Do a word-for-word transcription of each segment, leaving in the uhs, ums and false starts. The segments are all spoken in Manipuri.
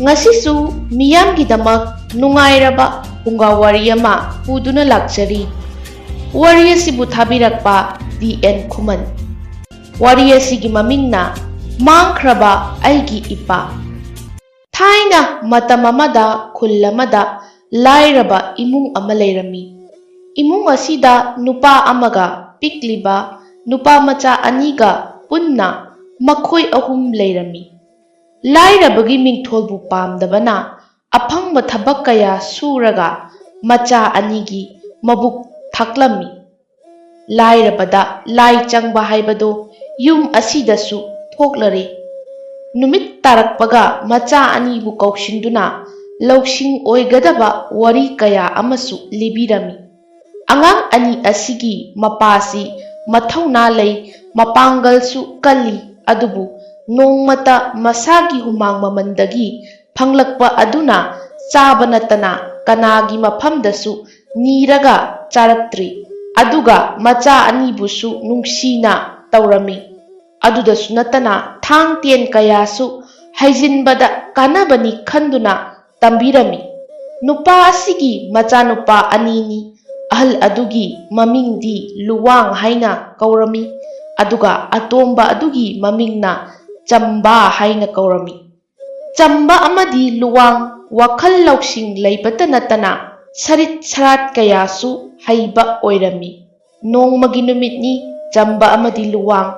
ꯉꯁꯤꯁꯨ ꯃꯤꯌꯥꯝꯒꯤꯗꯃꯛ ꯅꯨꯡꯉꯥꯏꯔꯕ ꯐꯨꯡꯒꯥ ꯋꯥꯔꯤ ꯑꯃ ꯄꯨꯗꯨꯅ ꯂꯥꯛꯆꯔꯤ꯫ ꯋꯥꯔꯤ ꯑꯁꯤꯕꯨ ꯊꯥꯕꯤꯔꯛꯄ ꯗꯤ ꯑꯦꯟ ꯈꯨꯃꯟ꯫ ꯋꯥꯔꯤ ꯑꯁꯤꯒꯤ ꯃꯃꯤꯡꯅ ꯃꯥꯡꯈ꯭ꯔꯕ ꯑꯩꯒꯤ ꯏꯄꯥ꯫ ꯊꯥꯏꯅ ꯃꯇꯝ ꯑꯃꯗ ꯈꯨꯜ ꯑꯃꯗ ꯂꯥꯏꯔꯕ ꯏꯃꯨꯡ ꯑꯃ ꯂꯩꯔꯝꯃꯤ꯫ ꯏꯃꯨꯡ ꯑꯁꯤꯗ ꯅꯨꯄꯥ ꯑꯃꯒ ꯄꯤꯛꯂꯤꯕ ꯅꯨꯄꯥ ꯃꯆꯥ ꯑꯅꯤꯒ ꯄꯨꯟꯅ ꯃꯈꯣꯏ ꯑꯍꯨꯝ ꯂꯩꯔꯝꯃꯤ꯫ ꯂꯥꯏꯔꯕꯒꯤ ꯃꯤꯡꯊꯣꯜꯕꯨ ꯄꯥꯝꯗꯕꯅ ꯑꯐꯪꯕ ꯊꯕꯛ ꯀꯌꯥ ꯁꯨꯔꯒ ꯃꯆꯥ ꯑꯅꯤꯒꯤ ꯃꯕꯨꯛ ꯊꯥꯛꯂꯝꯃꯤ꯫ ꯂꯥꯏꯔꯕꯗ ꯂꯥꯏ ꯆꯪꯕ ꯍꯥꯏꯕꯗꯨ ꯌꯨꯝ ꯑꯁꯤꯗꯁꯨ ꯊꯣꯛꯂꯔꯦ꯫ ꯅꯨꯃꯤꯠ ꯇꯥꯔꯛꯄꯒ ꯃꯆꯥ ꯑꯅꯤꯕꯨ ꯀꯧꯁꯤꯟꯗꯨꯅ ꯂꯧꯁꯤꯡ ꯑꯣꯏꯒꯗꯕ ꯋꯥꯔꯤ ꯀꯌꯥ ꯑꯃꯁꯨ ꯂꯤꯕꯤꯔꯝꯃꯤ꯫ ꯑꯉꯥꯡ ꯑꯅꯤ ꯑꯁꯤꯒꯤ ꯃꯄꯥꯁꯤ ꯃꯊꯧꯅꯥ ꯂꯩ, ꯃꯄꯥꯡꯒꯜꯁꯨ ꯀꯜꯂꯤ, ꯑꯗꯨꯕꯨ ꯅꯣꯡꯃꯇ ꯃꯁꯥꯒꯤ ꯍꯨꯃꯥꯡ ꯃꯃꯟꯗꯒꯤ ꯐꯪꯂꯛꯄ ꯑꯗꯨꯅ ꯆꯥꯕ ꯅꯠꯇꯅ ꯀꯅꯥꯒꯤ ꯃꯐꯝꯗꯁꯨ ꯅꯤꯔꯒ ꯆꯥꯔꯛꯇ꯭ꯔꯤ꯫ ꯑꯗꯨꯒ ꯃꯆꯥ ꯑꯅꯤꯕꯨꯁꯨ ꯅꯨꯡꯁꯤꯅ ꯇꯧꯔꯝꯃꯤ꯫ ꯑꯗꯨꯗꯁꯨ ꯅꯠꯇꯅ ꯊꯥꯡ ꯇꯦꯟ ꯀꯌꯥꯁꯨ ꯍꯩꯖꯤꯟꯕꯗ ꯀꯥꯟꯅꯕꯅꯤ ꯈꯟꯗꯨꯅ ꯇꯝꯕꯤꯔꯝꯃꯤ꯫ ꯅꯨꯄꯥ ꯑꯁꯤꯒꯤ ꯃꯆꯥꯅꯨꯄꯥ ꯑꯅꯤꯅꯤ꯫ ꯑꯍꯜ ꯑꯗꯨꯒꯤ ꯃꯃꯤꯡꯗꯤ ꯂꯨꯋꯥꯡ ꯍꯥꯏꯅ ꯀꯧꯔꯝꯃꯤ, ꯑꯗꯨꯒ ꯑꯇꯣꯝꯕ ꯑꯗꯨꯒꯤ ꯃꯃꯤꯡꯅ ꯆꯝꯕꯥ ꯍꯥꯏꯅ ꯀꯧꯔꯝꯃꯤ꯫ ꯆꯝꯕ ꯑꯃꯗꯤ ꯂꯨꯋꯥꯡ ꯋꯥꯈꯜ ꯂꯧꯁꯤꯡ ꯂꯩꯕꯇ ꯅꯠꯇꯅ ꯁꯔꯤꯠ ꯁꯔꯥꯠ ꯀꯌꯥꯁꯨ ꯍꯩꯕ ꯑꯣꯏꯔꯝꯃꯤ꯫ ꯅꯣꯡꯃꯒꯤ ꯅꯨꯃꯤꯠꯅꯤ꯫ ꯆꯝꯕ ꯑꯃꯗꯤ ꯂꯨꯋꯥꯡ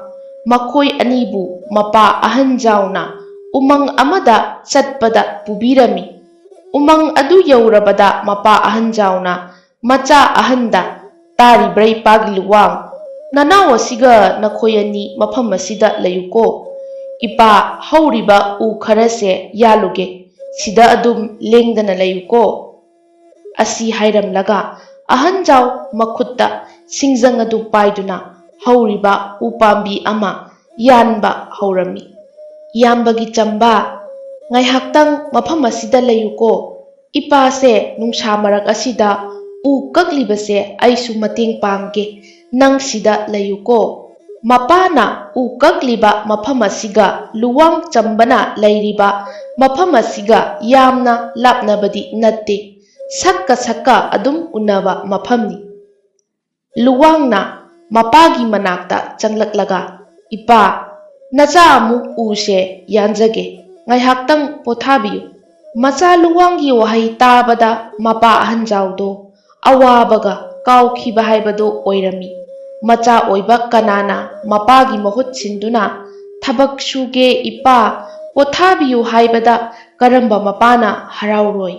ꯃꯈꯣꯏ ꯑꯅꯤꯕꯨ ꯃꯄꯥ ꯑꯍꯟ ꯖꯥꯎꯅ ꯎꯃꯪ ꯑꯃꯗ ꯆꯠꯄꯗ ꯄꯨꯕꯤꯔꯝꯃꯤ꯫ ꯎꯃꯪ ꯑꯗꯨ ꯌꯧꯔꯕꯗ ꯃꯄꯥ ꯑꯍꯟ ꯖꯥꯎꯅ ꯃꯆꯥ ꯑꯍꯟꯗ, "ꯇꯥꯔꯤꯕ꯭ꯔꯥ ꯏꯄꯥꯒꯤ ꯂꯨꯋꯥꯡ? ꯅꯅꯥꯎ ꯑꯁꯤꯒ ꯅꯈꯣꯏ ꯑꯅꯤ ꯃꯐꯝ ꯑꯁꯤꯗ ꯂꯩꯌꯨꯀꯣ꯫ ꯏꯄꯥ ꯍꯧꯔꯤꯕ ꯎ ꯈꯔꯁꯦ ꯌꯥꯜꯂꯨꯒꯦ꯫ ꯁꯤꯗ ꯑꯗꯨꯝ ꯂꯦꯡꯗꯅ ꯂꯩꯌꯨꯀꯣ"꯫ ꯑꯁꯤ ꯍꯥꯏꯔꯝꯂꯒ ꯑꯍꯟ ꯖꯥꯎ ꯃꯈꯨꯠꯇ ꯁꯤꯡꯖꯪ ꯑꯗꯨ ꯄꯥꯏꯗꯨꯅ ꯍꯧꯔꯤꯕ ꯎꯄꯥꯝꯕꯤ ꯑꯃ ꯌꯥꯟꯕ ꯍꯧꯔꯝꯃꯤ꯫ "ꯏꯌꯥꯝꯕꯒꯤ ꯆꯝꯕ, ꯉꯥꯏꯍꯥꯛꯇꯪ ꯃꯐꯝ ꯑꯁꯤꯗ ꯂꯩꯌꯨꯀꯣ꯫ ꯏꯄꯥꯁꯦ ꯅꯨꯡꯁꯥ ꯃꯔꯛ ꯑꯁꯤꯗ ꯎ ꯀꯛꯂꯤꯕꯁꯦ ꯑꯩꯁꯨ ꯃꯇꯦꯡ ꯄꯥꯡꯒꯦ꯫ ꯅꯪ ꯁꯤꯗ ꯂꯩꯌꯨꯀꯣ"꯫ ꯃꯄꯥꯅ ꯎ ꯀꯛꯂꯤꯕ ꯃꯐꯝ ꯑꯁꯤꯒ ꯂꯨꯋꯥꯡ ꯆꯝꯕꯅ ꯂꯩꯔꯤꯕ ꯃꯐꯝ ꯑꯁꯤꯒ ꯌꯥꯝꯅ ꯂꯥꯞꯅꯕꯗꯤ ꯅꯠꯇꯦ꯫ ꯁꯛꯀ ꯁꯛꯀ ꯑꯗꯨꯝ ꯎꯅꯕ ꯃꯐꯝꯅꯤ꯫ ꯂꯨꯋꯥꯡꯅ ꯃꯄꯥꯒꯤ ꯃꯅꯥꯛꯇ ꯆꯪꯂꯛꯂꯒ, "ꯏꯄꯥ, ꯅꯆꯥ ꯑꯃꯨꯛ ꯎꯁꯦ ꯌꯥꯟꯖꯒꯦ, ꯉꯥꯏꯍꯥꯛꯇꯪ ꯄꯣꯊꯥꯕꯤꯌꯨ꯫" ꯃꯆꯥ ꯂꯨꯋꯥꯡꯒꯤ ꯋꯥꯍꯩ ꯇꯥꯕꯗ ꯃꯄꯥ ꯑꯍꯟꯖꯥꯎꯗꯣ ꯑꯋꯥꯕꯒ ꯀꯥꯎꯈꯤꯕ ꯍꯥꯏꯕꯗꯨ ꯑꯣꯏꯔꯝꯃꯤ꯫ ꯃꯆꯥ ꯑꯣꯏꯕ ꯀꯅꯥꯅ ꯃꯄꯥꯒꯤ ꯃꯍꯨꯠ ꯁꯤꯟꯗꯨꯅ "ꯊꯕꯛ ꯁꯨꯒꯦ ꯏꯄꯥ, ꯄꯣꯊꯥꯕꯤꯌꯨ" ꯍꯥꯏꯕꯗ ꯀꯔꯝꯕ ꯃꯄꯥꯅ ꯍꯔꯥꯎꯔꯣꯏ?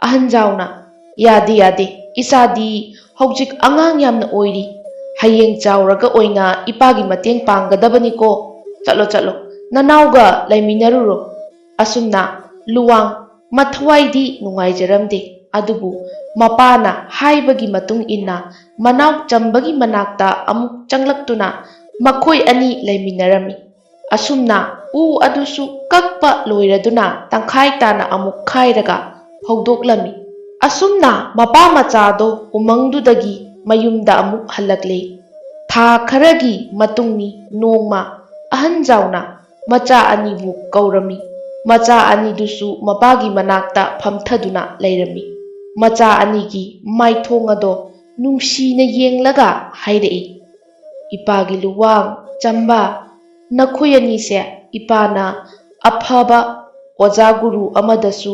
ꯑꯍꯟꯖꯥꯎꯅ, "ꯌꯥꯗꯦ, ꯌꯥꯗꯦ, ꯏꯆꯥꯗꯤ ꯍꯧꯖꯤꯛ ꯑꯉꯥꯡ ꯌꯥꯝꯅ ꯑꯣꯏꯔꯤ꯫ ꯍꯌꯦꯡ ꯆꯥꯎꯔꯒ ꯑꯣꯏꯅ ꯏꯄꯥꯒꯤ ꯃꯇꯦꯡ ꯄꯥꯡꯒꯗꯕꯅꯤꯀꯣ꯫ ꯆꯠꯂꯣ, ꯆꯠꯂꯣ, ꯅꯅꯥꯎꯒ ꯂꯩꯃꯤꯟꯅꯔꯨꯔꯣ꯫" ꯑꯁꯨꯝꯅ ꯂꯨꯋꯥꯡ ꯃꯊꯋꯥꯏꯗꯤ ꯅꯨꯡꯉꯥꯏꯖꯔꯝꯗꯦ, ꯑꯗꯨꯕꯨ ꯃꯄꯥꯅ ꯍꯥꯏꯕꯒꯤ ꯃꯇꯨꯡ ꯏꯟꯅ ꯃꯅꯥꯎ ꯆꯝꯕꯒꯤ ꯃꯅꯥꯛꯇ ꯑꯃꯨꯛ ꯆꯪꯂꯛꯇꯨꯅ ꯃꯈꯣꯏ ꯑꯅꯤ ꯂꯩꯃꯤꯟꯅꯔꯝꯃꯤ꯫ ꯑꯁꯨꯝꯅ ꯎ ꯑꯗꯨꯁꯨ ꯀꯛꯄ ꯂꯣꯏꯔꯗꯨꯅ ꯇꯪꯈꯥꯏ ꯇꯥꯅ ꯑꯃꯨꯛ ꯈꯥꯏꯔꯒ ꯐꯧꯗꯣꯛꯂꯝꯃꯤ꯫ ꯑꯁꯨꯝꯅ ꯃꯄꯥ ꯃꯆꯥꯗꯣ ꯎꯃꯪꯗꯨꯗꯒꯤ ꯃꯌꯨꯝꯗ ꯑꯃꯨꯛ ꯍꯜꯂꯛꯂꯦ꯫ ꯊꯥ ꯈꯔꯒꯤ ꯃꯇꯨꯡꯅꯤ, ꯅꯣꯡꯃ ꯑꯍꯟꯖꯥꯎꯅ ꯃꯆꯥ ꯑꯅꯤꯕꯨ ꯀꯧꯔꯝꯃꯤ꯫ ꯃꯆꯥ ꯑꯅꯤꯗꯨꯁꯨ ꯃꯄꯥꯒꯤ ꯃꯅꯥꯛꯇ ꯐꯝꯊꯗꯨꯅ ꯂꯩꯔꯝꯃꯤ꯫ ꯃꯆꯥ ꯑꯅꯤꯒꯤ ꯃꯥꯏꯊꯣꯡ ꯑꯗꯣ ꯅꯨꯡꯁꯤꯅ ꯌꯦꯡꯂꯒ ꯍꯥꯏꯔꯛꯏ, "ꯏꯄꯥꯒꯤ ꯂꯨꯋꯥꯡ, ꯆꯝꯕ, ꯅꯈꯣꯏ ꯑꯅꯤꯁꯦ ꯏꯄꯥꯅ ꯑꯐꯕ ꯑꯣꯖꯥ ꯒꯨꯔꯨ ꯑꯃꯗꯁꯨ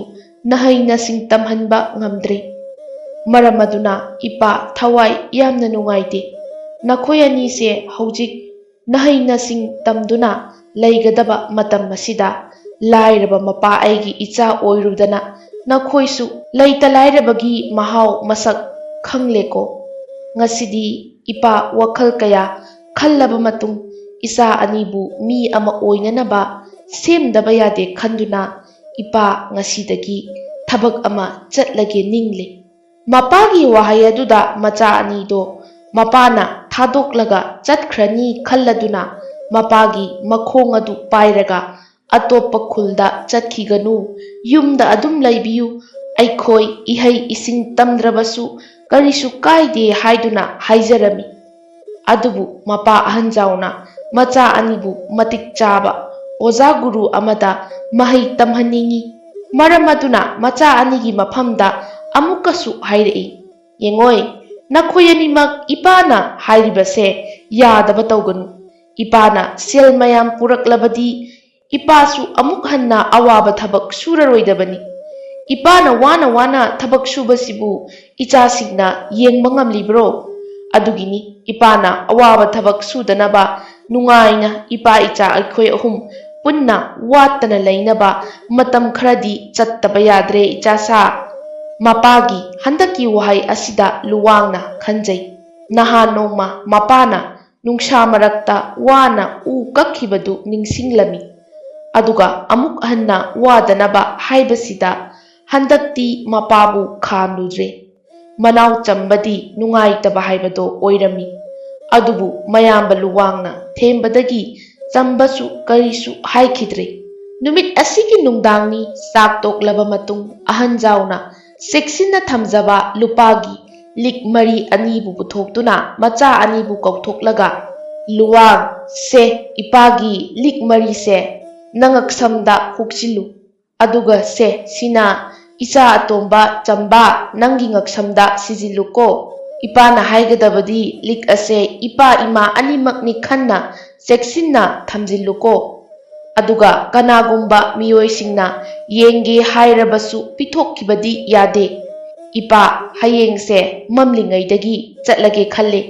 ꯅꯍꯩ ꯅꯁꯤꯡ ꯇꯝꯍꯟꯕ ꯉꯝꯗ꯭ꯔꯤ꯫ ꯃꯔꯝ ꯑꯗꯨꯅ ꯏꯄꯥ ꯊꯋꯥꯏ ꯌꯥꯝꯅ ꯅꯨꯡꯉꯥꯏꯇꯦ꯫ ꯅꯈꯣꯏ ꯑꯅꯤꯁꯦ ꯍꯧꯖꯤꯛ ꯅꯍꯩ ꯅꯁꯤꯡ ꯇꯝꯗꯨꯅ ꯂꯩꯒꯗꯕ ꯃꯇꯝ ꯑꯁꯤꯗ ꯂꯥꯏꯔꯕ ꯃꯄꯥ ꯑꯩꯒꯤ ꯏꯆꯥ ꯑꯣꯏꯔꯨꯗꯅ ꯅꯈꯣꯏꯁꯨ ꯂꯩꯇ ꯂꯥꯏꯔꯕꯒꯤ ꯃꯍꯥꯎ ꯃꯁꯛ ꯈꯪꯂꯦꯀꯣ꯫ ꯉꯁꯤꯗꯤ ꯏꯄꯥ ꯋꯥꯈꯜ ꯀꯌꯥ ꯈꯜꯂꯕ ꯃꯇꯨꯡ ꯏꯆꯥ ꯑꯅꯤꯕꯨ ꯃꯤ ꯑꯃ ꯑꯣꯏꯅꯅꯕ ꯁꯦꯝꯗꯕ ꯌꯥꯗꯦ ꯈꯟꯗꯨꯅ ꯏꯄꯥ ꯉꯁꯤꯗꯒꯤ ꯊꯕꯛ ꯑꯃ ꯆꯠꯂꯒꯦ ꯅꯤꯡꯂꯦ꯫" ꯃꯄꯥꯒꯤ ꯋꯥꯍꯩ ꯑꯗꯨꯗ ꯃꯆꯥ ꯑꯅꯤꯗꯣ ꯃꯄꯥꯅ ꯊꯥꯗꯣꯛꯂꯒ ꯆꯠꯈ꯭ꯔꯅꯤ ꯈꯜꯂꯗꯨꯅ ꯃꯄꯥꯒꯤ ꯃꯈꯣꯡ ꯑꯗꯨ ꯄꯥꯏꯔꯒ ꯑꯇꯣꯞꯄ ꯈꯨꯜꯗ ꯆꯠꯈꯤꯒꯅꯨ, ꯌꯨꯝꯗ ꯑꯗꯨꯝ ꯂꯩꯕꯤꯌꯨ, ꯑꯩꯈꯣꯏ ꯏꯍꯩ ꯏꯁꯤꯡ ꯇꯝꯗ꯭ꯔꯕꯁꯨ ꯀꯔꯤꯁꯨ ꯀꯥꯏꯗꯦ ꯍꯥꯏꯗꯨꯅ ꯍꯥꯏꯖꯔꯝꯃꯤ꯫ ꯑꯗꯨꯕꯨ ꯃꯄꯥ ꯑꯍꯟꯖꯥꯎꯅ ꯃꯆꯥ ꯑꯅꯤꯕꯨ ꯃꯇꯤꯛ ꯆꯥꯕ ꯑꯣꯖꯥ ꯒꯨꯔꯨ ꯑꯃꯗ ꯃꯍꯩ ꯇꯝꯍꯟꯅꯤꯡꯏ꯫ ꯃꯔꯝ ꯑꯗꯨꯅ ꯃꯆꯥ ꯑꯅꯤꯒꯤ ꯃꯐꯝꯗ ꯑꯃꯨꯛꯀꯁꯨ ꯍꯥꯏꯔꯛꯏ, "ꯌꯦꯡꯉꯣꯏ, ꯅꯈꯣꯏ ꯑꯅꯤꯃꯛ ꯏꯄꯥꯅ ꯍꯥꯏꯔꯤꯕꯁꯦ ꯌꯥꯗꯕ ꯇꯧꯒꯅꯨ꯫ ꯏꯄꯥꯅ ꯁꯦꯜ ꯃꯌꯥꯝ ꯄꯨꯔꯛꯂꯕꯗꯤ ꯏꯄꯥꯁꯨ ꯑꯃꯨꯛ ꯍꯟꯅ ꯑꯋꯥꯕ ꯊꯕꯛ ꯁꯨꯔꯔꯣꯏꯗꯕꯅꯤ꯫ ꯏꯄꯥꯅ ꯋꯥꯅ ꯋꯥꯅ ꯊꯕꯛ ꯁꯨꯕꯁꯤꯕꯨ ꯏꯆꯥꯁꯤꯡꯅ ꯌꯦꯡꯕ ꯉꯝꯂꯤꯕ꯭ꯔꯣ? ꯑꯗꯨꯒꯤꯅꯤ ꯏꯄꯥꯅ ꯑꯋꯥꯕ ꯊꯕꯛ ꯁꯨꯗꯅꯕ ꯅꯨꯡꯉꯥꯏꯅ ꯏꯄꯥ ꯏꯆꯥ ꯑꯩꯈꯣꯏ ꯑꯍꯨꯝ ꯄꯨꯟꯅ ꯋꯥꯠꯇꯅ ꯂꯩꯅꯕ ꯃꯇꯝ ꯈꯔꯗꯤ ꯆꯠꯇꯕ ꯌꯥꯗ꯭ꯔꯦ ꯏꯆꯥꯁꯥ꯫" ꯃꯄꯥꯒꯤ ꯍꯟꯗꯛꯀꯤ ꯋꯥꯍꯩ ꯑꯁꯤꯗ ꯂꯨꯋꯥꯡꯅ ꯈꯟꯖꯩ꯫ ꯅꯍꯥꯟ ꯅꯣꯡꯃ ꯃꯄꯥꯅ ꯅꯨꯡꯁꯥ ꯃꯔꯛꯇ ꯋꯥꯅ ꯎ ꯀꯛꯈꯤꯕꯗꯨ ꯅꯤꯡꯁꯤꯡꯂꯝꯃꯤ꯫ ꯑꯗꯨꯒ ꯑꯃꯨꯛ ꯍꯟꯅ ꯋꯥꯗꯅꯕ ꯍꯥꯏꯕꯁꯤꯗ ꯍꯟꯗꯛꯇꯤ ꯃꯄꯥꯕꯨ ꯈꯥꯝꯂꯨꯗ꯭ꯔꯦ꯫ ꯃꯅꯥꯎ ꯆꯝꯕꯗꯤ ꯅꯨꯡꯉꯥꯏꯇꯕ ꯍꯥꯏꯕꯗꯣ ꯑꯣꯏꯔꯝꯃꯤ꯫ ꯑꯗꯨꯕꯨ ꯃꯌꯥꯝꯕ ꯂꯨꯋꯥꯡꯅ ꯊꯦꯝꯕꯗꯒꯤ ꯆꯝꯕꯁꯨ ꯀꯔꯤꯁꯨ ꯍꯥꯏꯈꯤꯗ꯭ꯔꯦ꯫ ꯅꯨꯃꯤꯠ ꯑꯁꯤꯒꯤ ꯅꯨꯡꯗꯥꯡꯅꯤ꯫ ꯆꯥꯛ ꯇꯣꯛꯂꯕ ꯃꯇꯨꯡ ꯑꯍꯟꯖꯥꯎꯅ ꯆꯦꯛꯁꯤꯟꯅ ꯊꯝꯖꯕ ꯂꯨꯄꯥꯒꯤ ꯂꯤꯛ ꯃꯔꯤ ꯑꯅꯤꯕꯨ ꯄꯨꯊꯣꯛꯇꯨꯅ ꯃꯆꯥ ꯑꯅꯤꯕꯨ ꯀꯧꯊꯣꯛꯂꯒ, "ꯂꯨꯋꯥꯡ, ꯁꯦ, ꯏꯄꯥꯒꯤ ꯂꯤꯛ ꯃꯔꯤꯁꯦ ꯅꯉꯛꯁꯝꯗ ꯍꯨꯛꯆꯤꯜꯂꯨ꯫ ꯑꯗꯨꯒ ꯁꯦ, ꯁꯤꯅ ꯏꯆꯥ ꯑꯇꯣꯝꯕ ꯆꯝꯕ ꯅꯪꯒꯤ ꯉꯛꯁꯝꯗ ꯁꯤꯖꯤꯜꯂꯨꯀꯣ꯫ ꯏꯄꯥꯅ ꯍꯥꯏꯒꯗꯕꯗꯤ ꯂꯤꯛ ꯑꯁꯦ ꯏꯄꯥ ꯏꯃꯥ ꯑꯅꯤꯃꯛꯅꯤ ꯈꯟꯅ ꯆꯦꯛꯁꯤꯟꯅ ꯊꯝꯖꯤꯜꯂꯨꯀꯣ꯫ ꯑꯗꯨꯒ ꯀꯅꯥꯒꯨꯝꯕ ꯃꯤꯑꯣꯏꯁꯤꯡꯅ ꯌꯦꯡꯒꯦ ꯍꯥꯏꯔꯕꯁꯨ ꯄꯤꯊꯣꯛꯈꯤꯕꯗꯤ ꯌꯥꯗꯦ꯫ ꯏꯄꯥ ꯍꯌꯦꯡꯁꯦ ꯃꯝꯂꯤꯉꯩꯗꯒꯤ ꯆꯠꯂꯒꯦ ꯈꯜꯂꯦ꯫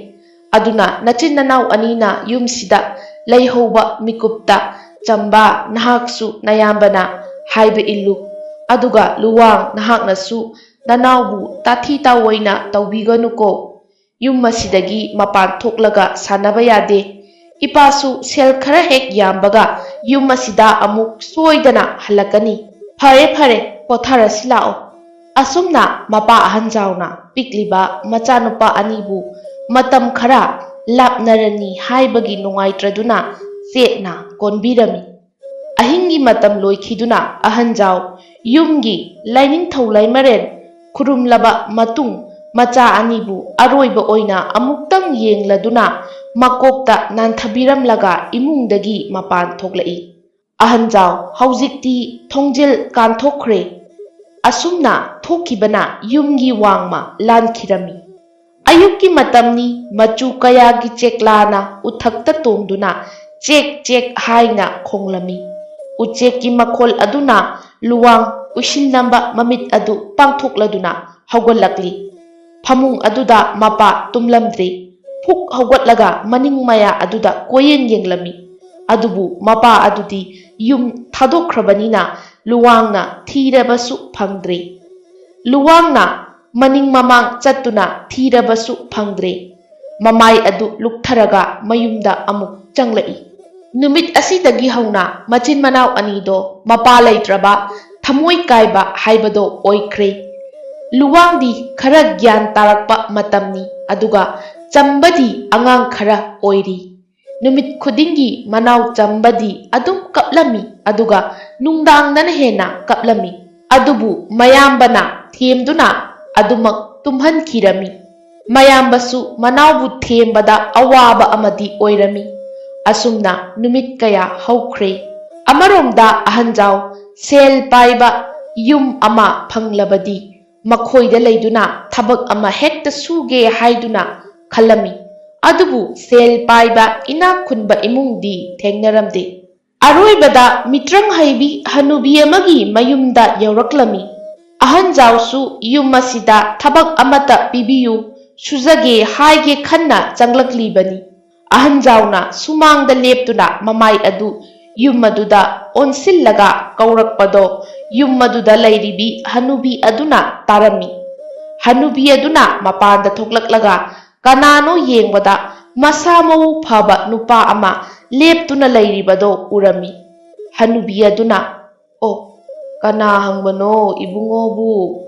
ꯑꯗꯨꯅ ꯅꯆꯤꯟ ꯅꯅꯥꯎ ꯑꯅꯤꯅ ꯌꯨꯝꯁꯤꯗ ꯂꯩꯍꯧꯕ ꯃꯤꯀꯨꯞꯇ ꯆꯝꯕ ꯅꯍꯥꯛꯁꯨ ꯅꯌꯥꯝꯕꯅ ꯍꯥꯏꯕ ꯏꯜꯂꯨ꯫ ꯑꯗꯨꯒ ꯂꯨꯋꯥꯡ ꯅꯍꯥꯛꯅꯁꯨ ꯅꯅꯥꯎꯕꯨ ꯇꯥꯊꯤ ꯇꯥꯑꯣꯏꯅ ꯇꯧꯕꯤꯒꯅꯨꯀꯣ꯫ ꯌꯨꯝ ꯑꯁꯤꯗꯒꯤ ꯃꯄꯥꯟ ꯊꯣꯛꯂꯒ ꯁꯥꯟꯅꯕ ꯌꯥꯗꯦ꯫ ꯏꯄꯥꯁꯨ ꯁꯦꯜ ꯈꯔ ꯍꯦꯛ ꯌꯥꯝꯕꯒ ꯌꯨꯝ ꯑꯁꯤꯗ ꯑꯃꯨꯛ ꯁꯣꯏꯗꯅ ꯍꯜꯂꯛꯀꯅꯤ꯫ ꯐꯔꯦ, ꯐꯔꯦ, ꯄꯣꯊꯥꯔꯁꯤ ꯂꯥꯛꯑꯣ꯫" ꯑꯁꯨꯝꯅ ꯃꯄꯥ ꯑꯍꯟꯖꯥꯎꯅ ꯄꯤꯛꯂꯤꯕ ꯃꯆꯥꯅꯨꯄꯥ ꯑꯅꯤꯕꯨ ꯃꯇꯝ ꯈꯔ ꯂꯥꯞꯅꯔꯅꯤ ꯍꯥꯏꯕꯒꯤ ꯅꯨꯡꯉꯥꯏꯇ꯭ꯔꯗꯨꯅ ꯆꯦꯠꯅ ꯀꯣꯟꯕꯤꯔꯝꯃꯤ꯫ ꯑꯍꯤꯡꯒꯤ ꯃꯇꯝ ꯂꯣꯏꯈꯤꯗꯨꯅ ꯑꯍꯟꯖꯥꯎ ꯌꯨꯝꯒꯤ ꯂꯥꯏꯅꯤꯡꯊꯧ ꯂꯥꯏꯃꯔꯦꯟ ꯈꯨꯔꯨꯝꯂꯕ ꯃꯇꯨꯡ ꯃꯆꯥ ꯑꯅꯤꯕꯨ ꯑꯔꯣꯏꯕ ꯑꯣꯏꯅ ꯑꯃꯨꯛꯇꯪ ꯌꯦꯡꯂꯗꯨꯅ ꯃꯀꯣꯛꯇ ꯅꯥꯟꯊꯕꯤꯔꯝꯂꯒ ꯏꯃꯨꯡꯗꯒꯤ ꯃꯄꯥꯟ ꯊꯣꯛꯂꯛꯏ꯫ "ꯑꯍꯟꯖꯥꯎ, ꯍꯧꯖꯤꯛꯇꯤ ꯊꯣꯡꯖꯤꯜ ꯀꯥꯟꯊꯣꯛꯈ꯭ꯔꯦ"꯫ ꯑꯁꯨꯝꯅ ꯊꯣꯛꯈꯤꯕꯅ ꯌꯨꯝꯒꯤ ꯋꯥꯡꯃ ꯂꯥꯟꯈꯤꯔꯝꯃꯤ꯫ ꯑꯌꯨꯛꯀꯤ ꯃꯇꯝꯅꯤ, ꯃꯆꯨ ꯀꯌꯥꯒꯤ ꯆꯦꯛꯂꯥꯅ ꯎꯊꯛꯇ ꯇꯣꯡꯗꯨꯅ ꯆꯦꯛ ꯆꯦꯛ ꯍꯥꯏꯅ ꯈꯣꯡꯂꯝꯃꯤ꯫ ꯎꯆꯦꯛꯀꯤ ꯃꯈꯣꯜ ꯑꯗꯨꯅ ꯂꯨꯋꯥꯡ ꯎꯏꯁꯤꯟꯂꯝꯕ ꯃꯃꯤꯠ ꯑꯗꯨ ꯄꯥꯡꯊꯣꯛꯂꯗꯨꯅ ꯍꯧꯒꯠꯂꯛꯂꯤ꯫ ꯐꯃꯨꯡ ꯑꯗꯨꯗ ꯃꯄꯥ ꯇꯨꯝꯂꯝꯗ꯭ꯔꯤ꯫ ꯐꯨꯛ ꯍꯧꯒꯠꯂꯒ ꯃꯅꯤꯡ ꯃꯌꯥ ꯑꯗꯨꯗ ꯀꯣꯏꯌꯦꯡ ꯌꯦꯡꯂꯝꯃꯤ꯫ ꯑꯗꯨꯕꯨ ꯃꯄꯥ ꯑꯗꯨꯗꯤ ꯌꯨꯝ ꯊꯥꯗꯣꯛꯈ꯭ꯔꯕꯅꯤꯅ ꯂꯨꯋꯥꯡꯅ ꯊꯤꯔꯕꯁꯨ ꯐꯪꯗ꯭ꯔꯤ꯫ ꯂꯨꯋꯥꯡꯅ ꯃꯅꯤꯡ ꯃꯃꯥꯡ ꯆꯠꯇꯨꯅ ꯊꯤꯔꯕꯁꯨ ꯐꯪꯗ꯭ꯔꯦ꯫ ꯃꯃꯥꯏ ꯑꯗꯨ ꯂꯨꯛꯊꯔꯒ ꯃꯌꯨꯝꯗ ꯑꯃꯨꯛ ꯆꯪꯂꯛꯏ꯫ ꯅꯨꯃꯤꯠ ꯑꯁꯤꯗꯒꯤ ꯍꯧꯅ ꯃꯆꯤꯟ ꯃꯅꯥꯎ ꯑꯅꯤꯗꯣ ꯃꯄꯥ ꯂꯩꯇ꯭ꯔꯕ, ꯊꯃꯣꯏ ꯀꯥꯏꯕ ꯍꯥꯏꯕꯗꯣ ꯑꯣꯏꯈ꯭ꯔꯦ꯫ ꯂꯨꯋꯥꯡꯗꯤ ꯈꯔ ꯒ꯭ꯌꯥꯟ ꯇꯥꯔꯛꯄ ꯃꯇꯝꯅꯤ, ꯑꯗꯨꯒ ꯆꯝꯕꯗꯤ ꯑꯉꯥꯡ ꯈꯔ ꯑꯣꯏꯔꯤ꯫ ꯅꯨꯃꯤꯠ ꯈꯨꯗꯤꯡꯒꯤ ꯃꯅꯥꯎ ꯆꯝꯕꯗꯤ ꯑꯗꯨꯝ ꯀꯞꯂꯝꯃꯤ, ꯑꯗꯨꯒ ꯅꯨꯡꯗꯥꯡꯗꯅ ꯍꯦꯟꯅ ꯀꯞꯂꯝꯃꯤ꯫ ꯑꯗꯨꯕꯨ ꯃꯌꯥꯝꯕꯅ ꯊꯦꯝꯗꯨꯅ ꯑꯗꯨꯃꯛ ꯇꯨꯝꯍꯟꯈꯤꯔꯝꯃꯤ꯫ ꯃꯌꯥꯝꯕꯁꯨ ꯃꯅꯥꯎꯕꯨ ꯊꯦꯝꯕꯗ ꯑꯋꯥꯕ ꯑꯃꯗꯤ ꯑꯣꯏꯔꯝꯃꯤ꯫ ꯑꯁꯨꯝꯅ ꯅꯨꯃꯤꯠ ꯀꯌꯥ ꯍꯧꯈ꯭ꯔꯦ꯫ ꯑꯃꯔꯣꯝꯗ ꯑꯍꯟꯖꯥꯎ ꯁꯦꯜ ꯄꯥꯏꯕ ꯌꯨꯝ ꯑꯃ ꯐꯪꯂꯕꯗꯤ ꯃꯈꯣꯏꯗ ꯂꯩꯗꯨꯅ ꯊꯕꯛ ꯑꯃ ꯍꯦꯛꯇ ꯁꯨꯒꯦ ꯍꯥꯏꯗꯨꯅ ꯈꯜꯂꯝꯃꯤ꯫ ꯑꯗꯨꯕꯨ ꯁꯦꯜ ꯄꯥꯏꯕ ꯏꯅꯥꯛ ꯈꯨꯟꯕ ꯏꯃꯨꯡꯗꯤ ꯊꯦꯡꯅꯔꯝꯗꯦ꯫ ꯑꯔꯣꯏꯕꯗ ꯃꯤꯇ꯭ꯔꯪ ꯍꯩꯕꯤ ꯍꯅꯨꯕꯤ ꯑꯃꯒꯤ ꯃꯌꯨꯝꯗ ꯌꯧꯔꯛꯂꯝꯃꯤ꯫ "ꯑꯍꯟꯖꯥꯎꯁꯨ ꯌꯨꯝ ꯑꯁꯤꯗ ꯊꯕꯛ ꯑꯃꯠꯇ ꯄꯤꯕꯤꯌꯨ, ꯁꯨꯖꯒꯦ" ꯍꯥꯏꯒꯦ ꯈꯟꯅ ꯆꯪꯂꯛꯂꯤꯕꯅꯤ꯫ ꯑꯍꯟꯖꯥꯎꯅ ꯁꯨꯃꯥꯡꯗ ꯂꯦꯞꯇꯨꯅ ꯃꯃꯥꯏ ꯑꯗꯨ ꯌꯨꯝ ꯑꯗꯨꯗ ꯑꯣꯟꯁꯤꯜꯂꯒ ꯀꯧꯔꯛꯄꯗꯣ ꯌꯨꯝ ꯑꯗꯨꯗ ꯂꯩꯔꯤꯕꯤ ꯍꯅꯨꯕꯤ ꯑꯗꯨꯅ ꯇꯥꯔꯝꯃꯤ꯫ ꯍꯅꯨꯕꯤ ꯑꯗꯨꯅ ꯃꯄꯥꯟꯗ ꯊꯣꯛꯂꯛꯂꯒ ꯀꯅꯥꯅꯣ ꯌꯦꯡꯕꯗ ꯃꯁꯥ ꯃꯎ ꯐꯕ ꯅꯨꯄꯥ ꯑꯃ ꯂꯦꯞꯇꯨꯅ ꯂꯩꯔꯤꯕꯗꯣ ꯎꯔꯝꯃꯤ꯫ ꯍꯅꯨꯕꯤ ꯑꯗꯨꯅ, "ꯑꯣ, ꯀꯅꯥ ꯍꯪꯕꯅꯣ ꯏꯕꯨꯡꯉꯣꯕꯨ?"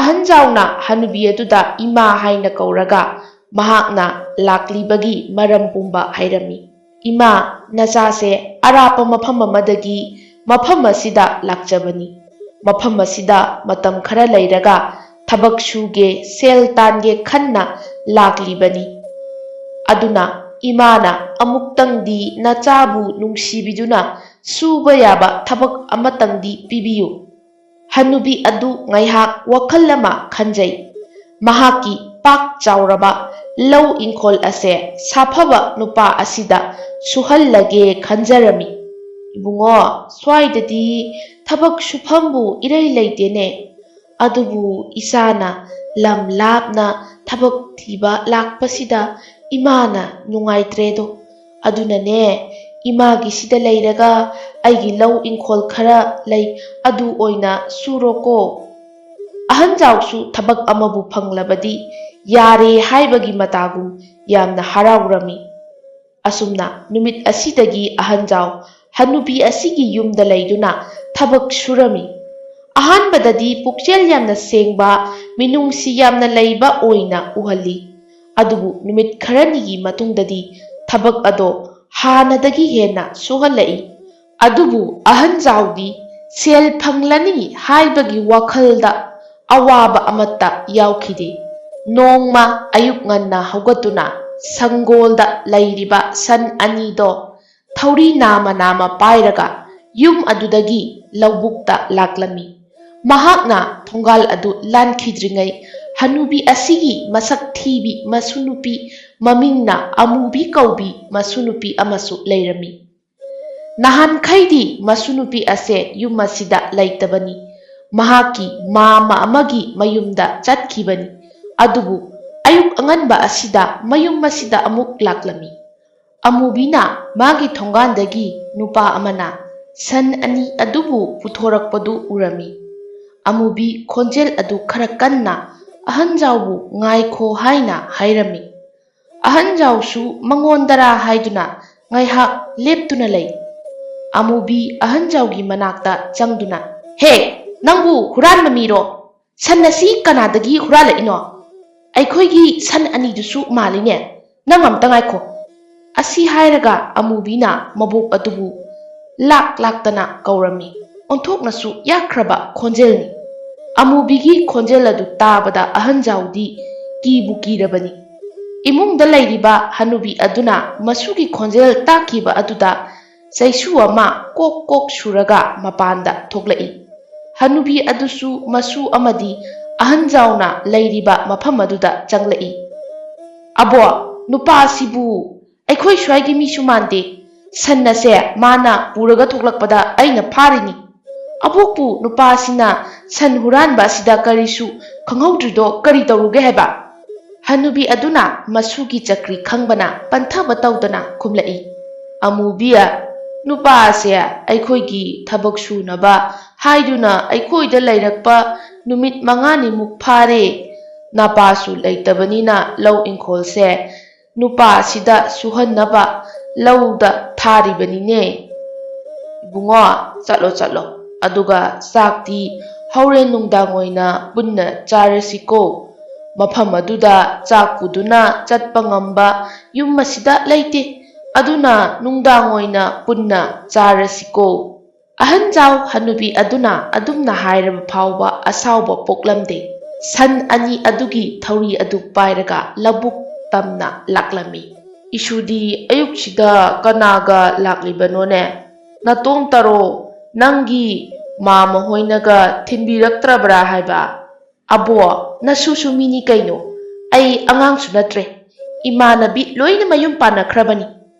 ꯑꯍꯟꯖꯥꯎꯅ ꯍꯅꯨꯕꯤ ꯑꯗꯨꯗ ꯏꯃꯥ ꯍꯥꯏꯅ ꯀꯧꯔꯒ ꯃꯍꯥꯛꯅ ꯂꯥꯛꯂꯤꯕꯒꯤ ꯃꯔꯝ ꯄꯨꯝꯕ ꯍꯥꯏꯔꯝꯃꯤ꯫ "ꯏꯃꯥ, ꯅꯆꯥꯁꯦ ꯑꯔꯥꯞꯄ ꯃꯐꯝ ꯑꯃꯗꯒꯤ ꯃꯐꯝ ꯑꯁꯤꯗ ꯂꯥꯛꯆꯕꯅꯤ꯫ ꯃꯐꯝ ꯑꯁꯤꯗ ꯃꯇꯝ ꯈꯔ ꯂꯩꯔꯒ ꯊꯕꯛ ꯁꯨꯒꯦ, ꯁꯦꯜ ꯇꯥꯟꯒꯦ ꯈꯟꯅ ꯂꯥꯛꯂꯤꯕꯅꯤ꯫ ꯑꯗꯨꯅ ꯏꯃꯥꯅ ꯑꯃꯨꯛꯇꯪꯗꯤ ꯅꯆꯥꯕꯨ ꯅꯨꯡꯁꯤꯕꯤꯗꯨꯅ ꯁꯨꯕ ꯌꯥꯕ ꯊꯕꯛ ꯑꯃꯇꯪꯗꯤ ꯄꯤꯕꯤꯌꯨ꯫ ꯍꯅꯨꯕꯤ ꯑꯗꯨ ꯉꯥꯏꯍꯥꯛ ꯋꯥꯈꯜ ꯑꯃ ꯈꯟꯖꯩ꯫ ꯃꯍꯥꯛꯀꯤ ꯄꯥꯛ ꯆꯥꯎꯔꯕ ꯂꯧ ꯏꯪꯈꯣꯜ ꯑꯁꯦ ꯁꯥꯐꯕ ꯅꯨꯄꯥ ꯑꯁꯤꯗ ꯁꯨꯍꯜꯂꯒꯦ ꯈꯟꯖꯔꯝꯃꯤ꯫ "ꯏꯕꯨꯡꯉꯣ, ꯁ꯭ꯋꯥꯏꯗꯗꯤ ꯊꯕꯛ ꯁꯨꯐꯝꯕꯨ ꯏꯔꯩ ꯂꯩꯇꯦꯅꯦ꯫ ꯑꯗꯨꯕꯨ ꯏꯆꯥꯅ ꯂꯝ ꯂꯥꯞꯅ ꯊꯕꯛ ꯊꯤꯕ ꯂꯥꯛꯄꯁꯤꯗ ꯏꯃꯥꯅ ꯅꯨꯡꯉꯥꯏꯇ꯭ꯔꯦꯗꯣ꯫ ꯑꯗꯨꯅꯅꯦ, ꯏꯃꯥꯒꯤꯁꯤꯗ ꯂꯩꯔꯒ ꯑꯩꯒꯤ ꯂꯧ ꯏꯪꯈꯣꯜ ꯈꯔ ꯂꯩ, ꯑꯗꯨ ꯑꯣꯏꯅ ꯁꯨꯔꯣꯀꯣ꯫" ꯑꯍꯟꯖꯥꯎꯁꯨ ꯊꯕꯛ ꯑꯃꯕꯨ ꯐꯪꯂꯕꯗꯤ ꯌꯥꯔꯦ ꯍꯥꯏꯕꯒꯤ ꯃꯇꯥꯒꯨꯝ ꯌꯥꯝꯅ ꯍꯔꯥꯎꯔꯝꯃꯤ꯫ ꯑꯁꯨꯝꯅ ꯅꯨꯃꯤꯠ ꯑꯁꯤꯗꯒꯤ ꯑꯍꯟꯖꯥꯎ ꯍꯅꯨꯕꯤ ꯑꯁꯤꯒꯤ ꯌꯨꯝꯗ ꯂꯩꯗꯨꯅ ꯊꯕꯛ ꯁꯨꯔꯝꯃꯤ꯫ ꯑꯍꯥꯟꯕꯗꯗꯤ ꯄꯨꯛꯆꯦꯜ ꯌꯥꯝꯅ ꯁꯦꯡꯕ, ꯃꯤꯅꯨꯡꯁꯤ ꯌꯥꯝꯅ ꯂꯩꯕ ꯑꯣꯏꯅ ꯎꯍꯜꯂꯤ꯫ ꯑꯗꯨꯕꯨ ꯅꯨꯃꯤꯠ ꯈꯔꯅꯤꯒꯤ ꯃꯇꯨꯡꯗꯗꯤ ꯊꯕꯛ ꯑꯗꯣ ꯍꯥꯟꯅꯗꯒꯤ ꯍꯦꯟꯅ ꯁꯨꯍꯜꯂꯛꯏ꯫ ꯑꯗꯨꯕꯨ ꯑꯍꯟꯖꯥꯎꯗꯤ ꯁꯦꯜ ꯐꯪꯂꯅꯤ ꯍꯥꯏꯕꯒꯤ ꯋꯥꯈꯜꯗ ꯑꯋꯥꯕ ꯑꯃꯠꯇ ꯌꯥꯎꯈꯤꯗꯦ꯫ ꯅꯣꯡꯃ ꯑꯌꯨꯛ ꯉꯟꯅ ꯍꯧꯒꯠꯇꯨꯅ ꯁꯪꯒꯣꯜꯗ ꯂꯩꯔꯤꯕ ꯁꯟ ꯑꯅꯤꯗꯣ ꯊꯧꯔꯤ ꯅꯥꯝꯃ ꯅꯥꯝꯃ ꯄꯥꯏꯔꯒ ꯌꯨꯝ ꯑꯗꯨꯗꯒꯤ ꯂꯧꯕꯨꯛꯇ ꯂꯥꯛꯂꯝꯃꯤ꯫ ꯃꯍꯥꯛꯅ ꯊꯣꯡꯒꯥꯜ ꯑꯗꯨ ꯂꯥꯟꯈꯤꯗ꯭ꯔꯤꯉꯩ ꯍꯅꯨꯕꯤ ꯑꯁꯤꯒꯤ ꯃꯁꯛ ꯊꯤꯕꯤ ꯃꯁꯨꯅꯨꯄꯤ, ꯃꯃꯤꯡꯅ ꯑꯃꯨꯕꯤ ꯀꯧꯕꯤ ꯃꯁꯨꯅꯨꯄꯤ ꯑꯃꯁꯨ ꯂꯩꯔꯝꯃꯤ꯫ ꯅꯍꯥꯟꯈꯩꯗꯤ ꯃꯁꯨꯅꯨꯄꯤ ꯑꯁꯦ ꯌꯨꯝ ꯑꯁꯤꯗ ꯂꯩꯇꯕꯅꯤ꯫ ꯃꯍꯥꯛꯀꯤ ꯃꯥꯝꯃ ꯑꯃꯒꯤ ꯃꯌꯨꯝꯗ ꯆꯠꯈꯤꯕꯅꯤ꯫ ꯑꯗꯨꯕꯨ ꯑꯌꯨꯛ ꯑꯉꯟꯕ ꯑꯁꯤꯗ ꯃꯌꯨꯝ ꯑꯁꯤꯗ ꯑꯃꯨꯛ ꯂꯥꯛꯂꯝꯃꯤ꯫ ꯑꯃꯨꯕꯤꯅ ꯃꯥꯒꯤ ꯊꯣꯡꯒꯥꯟꯗꯒꯤ ꯅꯨꯄꯥ ꯑꯃꯅ ꯁꯟ ꯑꯅꯤ ꯑꯗꯨꯕꯨ ꯄꯨꯊꯣꯔꯛꯄꯗꯨ ꯎꯔꯝꯃꯤ꯫ ꯑꯃꯨꯕꯤ ꯈꯣꯟꯖꯦꯜ ꯑꯗꯨ ꯈꯔ ꯀꯟꯅ ꯑꯍꯟꯖꯥꯎꯕꯨ "ꯉꯥꯏꯈꯣ" ꯍꯥꯏꯅ ꯍꯥꯏꯔꯝꯃꯤ꯫ ꯑꯍꯟꯖꯥꯎꯁꯨ ꯃꯉꯣꯟꯗꯔꯥ ꯍꯥꯏꯗꯨꯅ ꯉꯥꯏꯍꯥꯛ ꯂꯦꯞꯇꯨꯅ ꯂꯩ꯫ ꯑꯃꯨꯕꯤ ꯑꯍꯟꯖꯥꯎꯒꯤ ꯃꯅꯥꯛꯇ ꯆꯪꯗꯨꯅ, "ꯍꯦ, ꯅꯪꯕꯨ ꯍꯨꯔꯥꯟꯕ ꯃꯤꯔꯣ? ꯁꯟ ꯑꯁꯤ ꯀꯅꯥꯗꯒꯤ ꯍꯨꯔꯥꯜꯂꯛꯏꯅꯣ? ꯑꯩꯈꯣꯏꯒꯤ ꯁꯟ ꯑꯅꯤꯗꯨꯁꯨ ꯃꯥꯜꯂꯤꯅꯦ꯫ ꯅꯪ ꯑꯝꯇ ꯉꯥꯏꯈꯣ꯫" ꯑꯁꯤ ꯍꯥꯏꯔꯒ ꯑꯃꯨꯕꯤꯅ ꯃꯕꯣꯛ ꯑꯗꯨꯕꯨ ꯂꯥꯛ ꯂꯥꯛꯇꯅ ꯀꯧꯔꯝꯃꯤ꯫ ꯑꯣꯟꯊꯣꯛꯅꯁꯨ ꯌꯥꯈ꯭ꯔꯕ ꯈꯣꯟꯖꯦꯜꯅꯤ꯫ ꯑꯃꯨꯕꯤꯒꯤ ꯈꯣꯟꯖꯦꯜ ꯑꯗꯨ ꯇꯥꯕꯗ ꯑꯍꯟꯖꯥꯎꯗꯤ ꯀꯤꯕꯨ ꯀꯤꯔꯕꯅꯤ꯫ ꯏꯃꯨꯡꯗ ꯂꯩꯔꯤꯕ ꯍꯅꯨꯕꯤ ꯑꯗꯨꯅ ꯃꯁꯨꯒꯤ ꯈꯣꯟꯖꯦꯜ ꯇꯥꯈꯤꯕ ꯑꯗꯨꯗ ꯆꯩꯁꯨ ꯑꯃ ꯀꯣꯛ ꯀꯣꯛ ꯁꯨꯔꯒ ꯃꯄꯥꯟꯗ ꯊꯣꯛꯂꯛꯏ꯫ ꯍꯅꯨꯕꯤ ꯑꯗꯨꯁꯨ ꯃꯁꯨ ꯑꯃꯗꯤ ꯑꯍꯟꯖꯥꯎꯅ ꯂꯩꯔꯤꯕ ꯃꯐꯝ ꯑꯗꯨꯗ ꯆꯪꯂꯛꯏ꯫ "ꯑꯕꯣ, ꯅꯨꯄꯥ ꯑꯁꯤꯕꯨ ꯑꯩꯈꯣꯏ ꯁ꯭ꯋꯥꯏꯒꯤ ꯃꯤꯁꯨ ꯃꯥꯟꯗꯦ꯫ ꯁꯟ ꯑꯁꯦ ꯃꯥꯅ ꯄꯨꯔꯒ ꯊꯣꯛꯂꯛꯄꯗ ꯑꯩꯅ ꯐꯥꯔꯤꯅꯤ꯫ ꯑꯕꯣꯛꯄꯨ ꯅꯨꯄꯥ ꯑꯁꯤꯅ ꯁꯟ ꯍꯨꯔꯥꯟꯕ ꯑꯁꯤꯗ ꯀꯔꯤꯁꯨ ꯈꯪꯍꯧꯗ꯭ꯔꯤꯗꯣ ꯀꯔꯤ ꯇꯧꯔꯨꯒꯦ ꯍꯥꯏꯕ?" ꯍꯅꯨꯕꯤ ꯑꯗꯨꯅ ꯃꯁꯨꯒꯤ ꯆꯀ꯭ꯔꯤ ꯈꯪꯕꯅ ꯄꯟꯊꯕ ꯇꯧꯗꯅ ꯈꯨꯝꯂꯛꯏ꯫ "ꯑꯃꯨꯕꯤ, ꯅꯨꯄꯥ ꯑꯁꯦ ꯑꯩꯈꯣꯏꯒꯤ ꯊꯕꯛ ꯁꯨꯅꯕ ꯍꯥꯏꯗꯨꯅ ꯑꯩꯈꯣꯏꯗ ꯂꯩꯔꯛꯄ ꯅꯨꯃꯤꯠ ꯃꯉꯥꯅꯤꯃꯨꯛ ꯐꯥꯔꯦ꯫ ꯅꯄꯥꯁꯨ ꯂꯩꯇꯕꯅꯤꯅ ꯂꯧ ꯏꯪꯈꯣꯜꯁꯦ ꯅꯨꯄꯥ ꯑꯁꯤꯗ ꯁꯨꯍꯟꯅꯕ ꯂꯧꯗ ꯊꯥꯔꯤꯕꯅꯤꯅꯦ꯫ ꯏꯕꯨꯡꯉꯣ, ꯆꯠꯂꯣ, ꯆꯠꯂꯣ꯫ ꯑꯗꯨꯒ ꯆꯥꯛꯇꯤ ꯍꯣꯔꯦꯟ ꯅꯨꯡꯗꯥꯡ ꯑꯣꯏꯅ ꯄꯨꯟꯅ ꯆꯥꯔꯁꯤꯀꯣ꯫ ꯃꯐꯝ ꯑꯗꯨꯗ ꯆꯥꯛ ꯄꯨꯗꯨꯅ ꯆꯠꯄ ꯉꯝꯕ ꯌꯨꯝ ꯑꯁꯤꯗ ꯂꯩꯇꯦ꯫ ꯑꯗꯨꯅ ꯅꯨꯡꯗꯥꯡ ꯑꯣꯏꯅ ꯄꯨꯟꯅ ꯆꯥꯔꯁꯤꯀꯣ꯫" ꯑꯍꯟꯖꯥꯎ ꯍꯅꯨꯕꯤ ꯑꯗꯨꯅ ꯑꯗꯨꯝꯅ ꯍꯥꯏꯔꯕ ꯐꯥꯎꯕ ꯑꯁꯥꯎꯕ ꯄꯣꯛꯂꯝꯗꯦ꯫ ꯁꯟ ꯑꯅꯤ ꯑꯗꯨꯒꯤ ꯊꯧꯔꯤ ꯑꯗꯨ ꯄꯥꯏꯔꯒ ꯂꯧꯕꯨꯛ ꯇꯝꯅ ꯂꯥꯛꯂꯝꯃꯤ꯫ "ꯏꯁꯨꯗꯤ ꯑꯌꯨꯛꯁꯤꯗ ꯀꯅꯥꯒ ꯂꯥꯛꯂꯤꯕꯅꯣꯅꯦ? ꯅꯇꯣꯝꯇꯔꯣ? ꯅꯪꯒꯤ ꯃꯥꯃ ꯍꯣꯏꯅꯒ ꯊꯤꯟꯕꯤꯔꯛꯇ꯭ꯔꯕ꯭ꯔꯥ ꯍꯥꯏꯕ?" "ꯑꯕꯣ, ꯅꯁꯨꯁꯨ ꯃꯤꯅꯤ ꯀꯩꯅꯣ? ꯑꯩ ꯑꯉꯥꯡꯁꯨ ꯅꯠꯇ꯭ꯔꯦ꯫ ꯏꯃꯥꯟꯅꯕꯤ ꯂꯣꯏꯅ ꯃꯌꯨꯝ ꯄꯥꯟꯅꯈ꯭ꯔꯕꯅꯤ꯫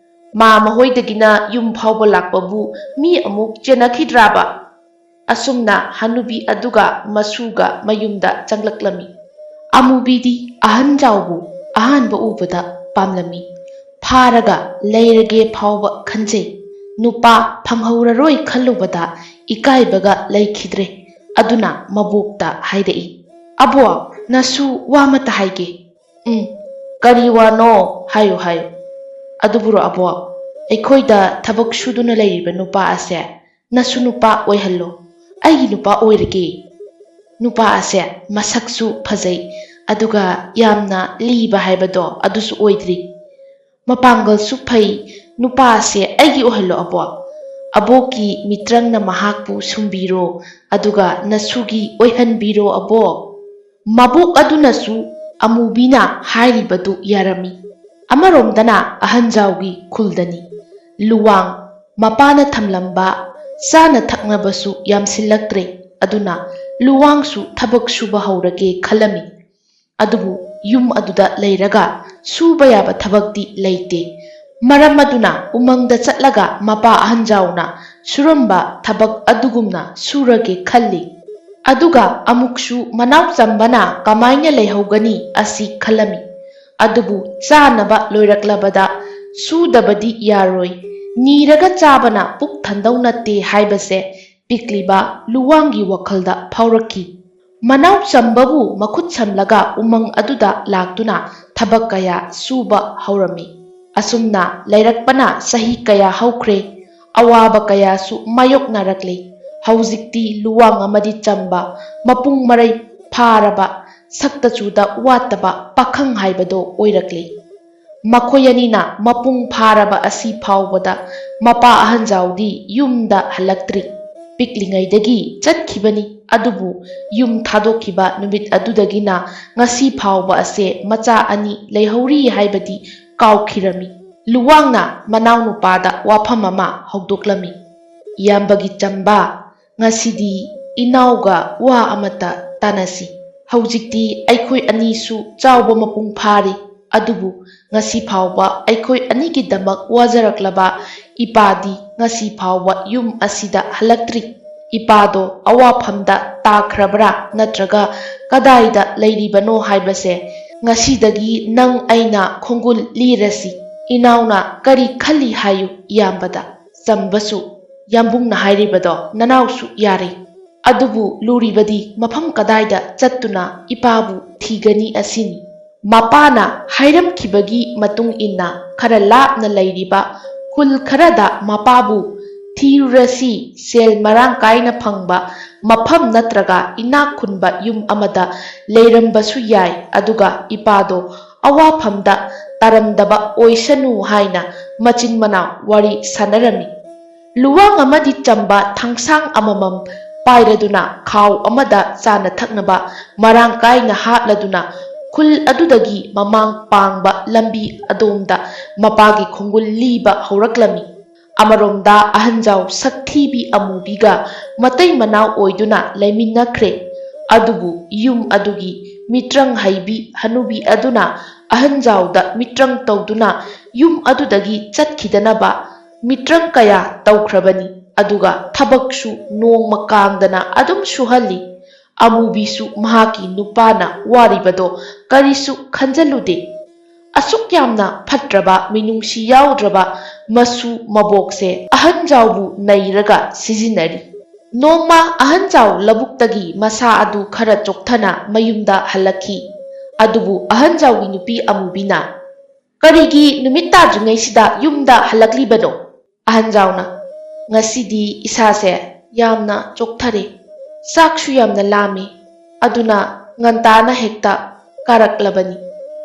ꯃꯥꯃ ꯍꯣꯏꯗꯒꯤꯅ ꯌꯨꯝ ꯐꯥꯎꯕ ꯂꯥꯛꯄꯕꯨ ꯃꯤ ꯑꯃꯨꯛ ꯆꯦꯟꯅꯈꯤꯗ꯭ꯔꯥꯕ?" ꯑꯁꯨꯝꯅ ꯍꯅꯨꯕꯤ ꯑꯗꯨꯒ ꯃꯁꯨꯒ ꯃꯌꯨꯝꯗ ꯆꯪꯂꯛꯂꯝꯃꯤ꯫ ꯑꯃꯨꯕꯤꯗꯤ ꯑꯍꯟꯖꯥꯎꯕꯨ ꯑꯍꯥꯟꯕ ꯎꯕꯗ ꯄꯥꯝꯂꯝꯃꯤ꯫ ꯐꯥꯔꯒ ꯂꯩꯔꯒꯦ ꯐꯥꯎꯕ ꯈꯟꯖꯩ꯫ ꯅꯨꯄꯥ ꯐꯪꯍꯧꯔꯔꯣꯏ ꯈꯜꯂꯨꯕꯗ ꯏꯀꯥꯏꯕꯒ ꯂꯩꯈꯤꯗ꯭ꯔꯦ꯫ ꯑꯗꯨꯅ ꯃꯕꯣꯛꯇ ꯍꯥꯏꯔꯛꯏ, "ꯑꯕꯣ, ꯅꯁꯨ ꯋꯥ ꯑꯃꯇ ꯍꯥꯏꯒꯦ꯫" "ꯎꯝ, ꯀꯔꯤ ꯋꯥꯅꯣ? ꯍꯥꯏꯌꯨ, ꯍꯥꯏꯌꯨ꯫" "ꯑꯗꯨꯕꯨꯔꯣ ꯑꯕꯣ, ꯑꯩꯈꯣꯏꯗ ꯊꯕꯛ ꯁꯨꯗꯨꯅ ꯂꯩꯔꯤꯕ ꯅꯨꯄꯥ ꯑꯁꯦ ꯅꯁꯨ ꯅꯨꯄꯥ ꯑꯣꯏꯍꯜꯂꯣ꯫ ꯑꯩꯒꯤ ꯅꯨꯄꯥ ꯑꯣꯏꯔꯒꯦ꯫ ꯅꯨꯄꯥ ꯑꯁꯦ ꯃꯁꯛꯁꯨ ꯐꯖꯩ, ꯑꯗꯨꯒ ꯌꯥꯝꯅ ꯂꯤꯕ ꯍꯥꯏꯕꯗꯣ ꯑꯗꯨꯁꯨ ꯑꯣꯏꯗ꯭ꯔꯤ꯫ ꯃꯄꯥꯡꯒꯜꯁꯨ ꯐꯩ꯫ ꯅꯨꯄꯥ ꯑꯁꯦ ꯑꯩꯒꯤ ꯑꯣꯏꯍꯜꯂꯣ ꯑꯕꯣ꯫ "ꯑꯕꯣꯛꯀꯤ ꯃꯤꯇ꯭ꯔꯪꯅ ꯃꯍꯥꯛꯄꯨ ꯁꯨꯝꯕꯤꯔꯣ, ꯑꯗꯨꯒ ꯅꯁꯨꯒꯤ ꯑꯣꯏꯍꯟꯕꯤꯔꯣ, ꯑꯕꯣꯛ"꯫ ꯃꯕꯣꯛ ꯑꯗꯨꯅꯁꯨ ꯑꯃꯨꯕꯤꯅ ꯍꯥꯏꯔꯤꯕꯗꯨ ꯌꯥꯔꯝꯃꯤ꯫ ꯑꯃꯔꯣꯝꯗꯅ ꯑꯍꯟꯖꯥꯎꯒꯤ ꯈꯨꯜꯗꯅꯤ꯫ ꯂꯨꯋꯥꯡ ꯃꯄꯥꯅ ꯊꯝꯂꯝꯕ ꯆꯥꯅ ꯊꯛꯅꯕꯁꯨ ꯌꯥꯝꯁꯤꯜꯂꯛꯇ꯭ꯔꯦ, ꯑꯗꯨꯅ ꯂꯨꯋꯥꯡꯁꯨ ꯊꯕꯛ ꯁꯨꯕ ꯍꯧꯔꯒꯦ ꯈꯜꯂꯝꯃꯤ꯫ ꯑꯗꯨꯕꯨ ꯌꯨꯝ ꯑꯗꯨꯗ ꯂꯩꯔꯒ ꯁꯨꯕ ꯌꯥꯕ ꯊꯕꯛꯇꯤ ꯂꯩꯇꯦ꯫ ꯃꯔꯝ ꯑꯗꯨꯅ ꯎꯃꯪꯗ ꯆꯠꯂꯒ ꯃꯄꯥ ꯑꯍꯟꯖꯥꯎꯅ ꯁꯨꯔꯝꯕ ꯊꯕꯛ ꯑꯗꯨꯒꯨꯝꯅ ꯁꯨꯔꯒꯦ ꯈꯜꯂꯤ꯫ ꯑꯗꯨꯒ ꯑꯃꯨꯛꯁꯨ ꯃꯅꯥꯎ ꯆꯝꯕꯅ ꯀꯃꯥꯏꯅ ꯂꯩꯍꯧꯒꯅꯤ ꯑꯁꯤ ꯈꯜꯂꯝꯃꯤ꯫ ꯑꯗꯨꯕꯨ ꯆꯥꯅꯕ ꯂꯣꯏꯔꯛꯂꯕꯗ ꯁꯨꯗꯕꯗꯤ ꯌꯥꯔꯣꯏ, ꯅꯤꯔꯒ ꯆꯥꯕꯅ ꯄꯨꯛ ꯊꯟꯗꯧ ꯅꯠꯇꯦ ꯍꯥꯏꯕꯁꯦ ꯄꯤꯛꯂꯤꯕ ꯂꯨꯋꯥꯡꯒꯤ ꯋꯥꯈꯜꯗ ꯐꯥꯎꯔꯛꯈꯤ꯫ ꯃꯅꯥꯎ ꯆꯝꯕꯕꯨ ꯃꯈꯨꯠ ꯁꯝꯂꯒ ꯎꯃꯪ ꯑꯗꯨꯗ ꯂꯥꯛꯇꯨꯅ ꯊꯕꯛ ꯀꯌꯥ ꯁꯨꯕ ꯍꯧꯔꯝꯃꯤ꯫ ꯑꯁꯨꯝꯅ ꯂꯩꯔꯛꯄꯅ ꯆꯍꯤ ꯀꯌꯥ ꯍꯧꯈ꯭ꯔꯦ꯫ ꯑꯋꯥꯕ ꯀꯌꯥꯁꯨ ꯃꯥꯌꯣꯛꯅꯔꯛꯂꯤ꯫ ꯍꯧꯖꯤꯛꯇꯤ ꯂꯨꯋꯥꯡ ꯑꯃꯗꯤ ꯆꯝꯕ, ꯃꯄꯨꯡ ꯃꯔꯩ ꯐꯥꯔꯕ, ꯁꯛꯇ ꯆꯨꯗ ꯋꯥꯠꯇꯕ ꯄꯥꯈꯪ ꯍꯥꯏꯕꯗꯣ ꯑꯣꯏꯔꯛꯂꯤ꯫ ꯃꯈꯣꯏ ꯑꯅꯤꯅ ꯃꯄꯨꯡ ꯐꯥꯔꯕ ꯑꯁꯤ ꯐꯥꯎꯕꯗ ꯃꯄꯥ ꯑꯍꯟꯖꯥꯎꯗꯤ ꯌꯨꯝꯗ ꯍꯜꯂꯛꯇ꯭ꯔꯤ꯫ ꯄꯤꯛꯂꯤꯉꯩꯗꯒꯤ ꯆꯠꯈꯤꯕꯅꯤ, ꯑꯗꯨꯕꯨ ꯌꯨꯝ ꯊꯥꯗꯣꯛꯈꯤꯕ ꯅꯨꯃꯤꯠ ꯑꯗꯨꯗꯒꯤꯅ ꯉꯁꯤ ꯐꯥꯎꯕ ꯑꯁꯦ ꯃꯆꯥ ꯑꯅꯤ ꯂꯩꯍꯧꯔꯤ ꯍꯥꯏꯕꯗꯤ ꯀꯥꯎꯈꯤꯔꯝꯃꯤ꯫ ꯂꯨꯋꯥꯡꯅ ꯃꯅꯥꯎꯅꯨꯄꯥꯗ ꯋꯥꯐꯝ ꯑꯃ ꯍꯧꯗꯣꯛꯂꯝꯃꯤ꯫ "ꯏꯌꯥꯝꯕꯒꯤ ꯆꯝꯕ, ꯉꯁꯤꯗꯤ ꯏꯅꯥꯎꯒ ꯋꯥ ꯑꯃꯇ ꯇꯥꯟꯅꯁꯤ꯫ ꯍꯧꯖꯤꯛꯇꯤ ꯑꯩꯈꯣꯏ ꯑꯅꯤꯁꯨ ꯆꯥꯎꯕ ꯃꯄꯨꯡ ꯐꯥꯔꯤ, ꯑꯗꯨꯕꯨ ꯉꯁꯤ ꯐꯥꯎꯕ ꯑꯩꯈꯣꯏ ꯑꯅꯤꯒꯤꯗꯃꯛ ꯋꯥꯖꯔꯛꯂꯕ ꯏꯄꯥꯗꯤ ꯉꯁꯤ ꯐꯥꯎꯕ ꯌꯨꯝ ꯑꯁꯤꯗ ꯍꯜꯂꯛꯇ꯭ꯔꯤ꯫ ꯏꯄꯥꯗꯣ ꯑꯋꯥꯐꯝꯗ ꯇꯥꯈ꯭ꯔꯕ꯭ꯔꯥ, ꯅꯠꯇ꯭ꯔꯒ ꯀꯗꯥꯏꯗ ꯂꯩꯔꯤꯕꯅꯣ ꯍꯥꯏꯕꯁꯦ ꯉꯁꯤꯗꯒꯤ ꯅꯪ ꯑꯩꯅ ꯈꯣꯡꯒꯨꯜ ꯂꯤꯔꯁꯤ꯫ ꯏꯅꯥꯎꯅ ꯀꯔꯤ ꯈꯜꯂꯤ ꯍꯥꯏꯌꯨ ꯏꯌꯥꯝꯕꯗ"꯫ ꯆꯝꯕꯁꯨ, "ꯌꯥꯝꯕꯨꯡꯅ ꯍꯥꯏꯔꯤꯕꯗꯣ ꯅꯅꯥꯎꯁꯨ ꯌꯥꯔꯦ꯫ ꯑꯗꯨꯕꯨ ꯂꯨꯔꯤꯕꯗꯤ ꯃꯐꯝ ꯀꯗꯥꯏꯗ ꯆꯠꯇꯨꯅ ꯏꯄꯥꯕꯨ ꯊꯤꯒꯅꯤ ꯑꯁꯤꯅꯤ"꯫ ꯃꯄꯥꯅ ꯍꯥꯏꯔꯝꯈꯤꯕꯒꯤ ꯃꯇꯨꯡ ꯏꯟꯅ ꯈꯔ ꯂꯥꯞꯅ ꯂꯩꯔꯤꯕ ꯈꯨꯜ ꯈꯔꯗ ꯃꯄꯥꯕꯨ ꯊꯤꯔꯨꯔꯁꯤ, ꯁꯦꯜ ꯃꯔꯥꯡ ꯀꯥꯏꯅ ꯐꯪꯕ ꯃꯐꯝ ꯅꯠꯇ꯭ꯔꯒ ꯏꯅꯥꯛ ꯈꯨꯟꯕ ꯌꯨꯝ ꯑꯃꯗ ꯂꯩꯔꯝꯕꯁꯨ ꯌꯥꯏ, ꯑꯗꯨꯒ ꯏꯄꯥꯗꯣ ꯑꯋꯥꯐꯝꯗ ꯇꯥꯔꯝꯗꯕ ꯑꯣꯏꯁꯅꯨ ꯍꯥꯏꯅ ꯃꯆꯤꯟ ꯃꯅꯥꯎ ꯋꯥꯔꯤ ꯁꯥꯟꯅꯔꯝꯃꯤ꯫ ꯂꯨꯋꯥꯡ ꯑꯃꯗꯤ ꯆꯝꯕ ꯊꯥꯡꯁꯥꯡ ꯑꯃꯃꯝ ꯄꯥꯏꯔꯗꯨꯅ ꯈꯥꯎ ꯑꯃꯗ ꯆꯥꯅ ꯊꯛꯅꯕ ꯃꯔꯥꯡ ꯀꯥꯏꯅ ꯍꯥꯞꯂꯗꯨꯅ ꯈꯨꯜ ꯑꯗꯨꯗꯒꯤ ꯃꯃꯥꯡ ꯄꯥꯡꯕ ꯂꯝꯕꯤ ꯑꯗꯣꯝꯗ ꯃꯄꯥꯒꯤ ꯈꯣꯡꯒꯨꯜ ꯂꯤꯕ ꯍꯧꯔꯛꯂꯝꯃꯤ꯫ ꯑꯃꯔꯣꯝꯗ ꯑꯍꯟꯖꯥꯎ ꯁꯛꯊꯤꯕꯤ ꯑꯃꯨꯕꯤꯒ ꯃꯇꯩ ꯃꯅꯥꯎ ꯑꯣꯏꯗꯨꯅ ꯂꯩꯃꯤꯟꯅꯈ꯭ꯔꯦ꯫ ꯑꯗꯨꯕꯨ ꯌꯨꯝ ꯑꯗꯨꯒꯤ ꯃꯤꯇ꯭ꯔꯪ ꯍꯩꯕꯤ ꯍꯅꯨꯕꯤ ꯑꯗꯨꯅ ꯑꯍꯟꯖꯥꯎꯗ ꯃꯤꯇ꯭ꯔꯪ ꯇꯧꯗꯨꯅ ꯌꯨꯝ ꯑꯗꯨꯗꯒꯤ ꯆꯠꯈꯤꯗꯅꯕ ꯃꯤꯇ꯭ꯔꯪ ꯀꯌꯥ ꯇꯧꯈ꯭ꯔꯕꯅꯤ꯫ ꯑꯗꯨꯒ ꯊꯕꯛꯁꯨ ꯅꯣꯡꯃ ꯀꯥꯡꯗꯅ ꯑꯗꯨꯝ ꯁꯨꯍꯜꯂꯤ꯫ ꯑꯃꯨꯕꯤꯁꯨ ꯃꯍꯥꯛꯀꯤ ꯅꯨꯄꯥꯅ ꯋꯥꯔꯤꯕꯗꯣ ꯀꯔꯤꯁꯨ ꯈꯟꯖꯜꯂꯨꯗꯦ꯫ ꯑꯁꯨꯛ ꯌꯥꯝꯅ ꯐꯠꯇ꯭ꯔꯕ, ꯃꯤꯅꯨꯡꯁꯤ ꯌꯥꯎꯗ꯭ꯔꯕ ꯃꯁꯨ ꯃꯕꯣꯛꯁꯦ ꯑꯍꯟꯖꯥꯎꯕꯨ ꯅꯩꯔꯒ ꯁꯤꯖꯤꯟꯅꯔꯤ꯫ ꯅꯣꯡꯃ ꯑꯍꯟꯖꯥꯎ ꯂꯧꯕꯨꯛꯇꯒꯤ ꯃꯁꯥ ꯑꯗꯨ ꯈꯔ ꯆꯣꯛꯊꯅ ꯃꯌꯨꯝꯗ ꯍꯜꯂꯛꯈꯤ꯫ ꯑꯗꯨꯕꯨ ꯑꯍꯟꯖꯥꯎꯒꯤ ꯅꯨꯄꯤ ꯑꯃꯨꯕꯤꯅ, "ꯀꯔꯤꯒꯤ ꯅꯨꯃꯤꯠ ꯇꯥꯗ꯭ꯔꯤꯉꯩꯁꯤꯗ ꯌꯨꯝꯗ ꯍꯜꯂꯛꯂꯤꯕꯅꯣ?" ꯑꯍꯟꯖꯥꯎꯅ, "ꯉꯁꯤꯗꯤ ꯏꯁꯥꯁꯦ ꯌꯥꯝꯅ ꯆꯣꯛꯊꯔꯦ, ꯆꯥꯛꯁꯨ ꯌꯥꯝꯅ ꯂꯥꯝꯃꯤ, ꯑꯗꯨꯅ ꯉꯟꯇꯥꯅ ꯍꯦꯛꯇ ꯀꯥꯔꯛꯂꯕꯅꯤ꯫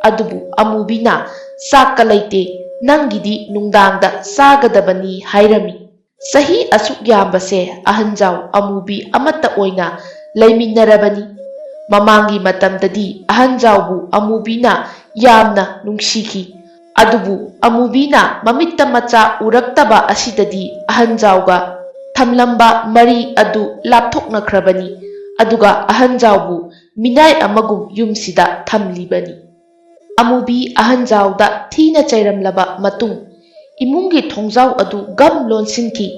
ꯑꯗꯨꯕꯨ ꯑꯃꯨꯕꯤꯅ ꯆꯥꯛꯀ ꯂꯩꯇꯦ, ꯅꯪꯒꯤꯗꯤ ꯅꯨꯡꯗꯥꯡꯗ ꯆꯥꯒꯗꯕꯅꯤ ꯍꯥꯏꯔꯝꯃꯤ꯫" ꯆꯍꯤ ꯑꯁꯨꯛ ꯌꯥꯝꯕꯁꯦ ꯑꯍꯟꯖꯥꯎ ꯑꯃꯨꯕꯤ ꯑꯃꯠꯇ ꯑꯣꯏꯅ ꯂꯩꯃꯤꯟꯅꯔꯕꯅꯤ꯫ ꯃꯃꯥꯡꯒꯤ ꯃꯇꯝꯗꯗꯤ ꯑꯍꯟꯖꯥꯎꯕꯨ ꯑꯃꯨꯕꯤꯅ ꯌꯥꯝꯅ ꯅꯨꯡꯁꯤꯈꯤ꯫ ꯑꯗꯨꯕꯨ ꯑꯃꯨꯕꯤꯅ ꯃꯃꯤꯠꯇ ꯃꯆꯥ ꯎꯔꯛꯇꯕ ꯑꯁꯤꯗꯗꯤ ꯑꯍꯟꯖꯥꯎꯒ ꯊꯝꯂꯝꯕ ꯃꯔꯤ ꯑꯗꯨ ꯂꯥꯞꯊꯣꯛꯅꯈ꯭ꯔꯕꯅꯤ꯫ ꯑꯗꯨꯒ ꯑꯍꯟꯖꯥꯎꯕꯨ ꯃꯤꯅꯥꯏ ꯑꯃꯒꯨꯝ ꯌꯨꯝꯁꯤꯗ ꯊꯝꯂꯤꯕꯅꯤ꯫ ꯑꯃꯨꯕꯤ ꯑꯍꯟꯖꯥꯎꯗ ꯊꯤꯅ ꯆꯩꯔꯝꯂꯕ ꯃꯇꯨꯡ, ꯏꯃꯨꯡꯒꯤ ꯊꯣꯡꯖꯥꯎ ꯑꯗꯨ ꯒꯝ ꯂꯣꯟꯁꯤꯟꯈꯤ꯫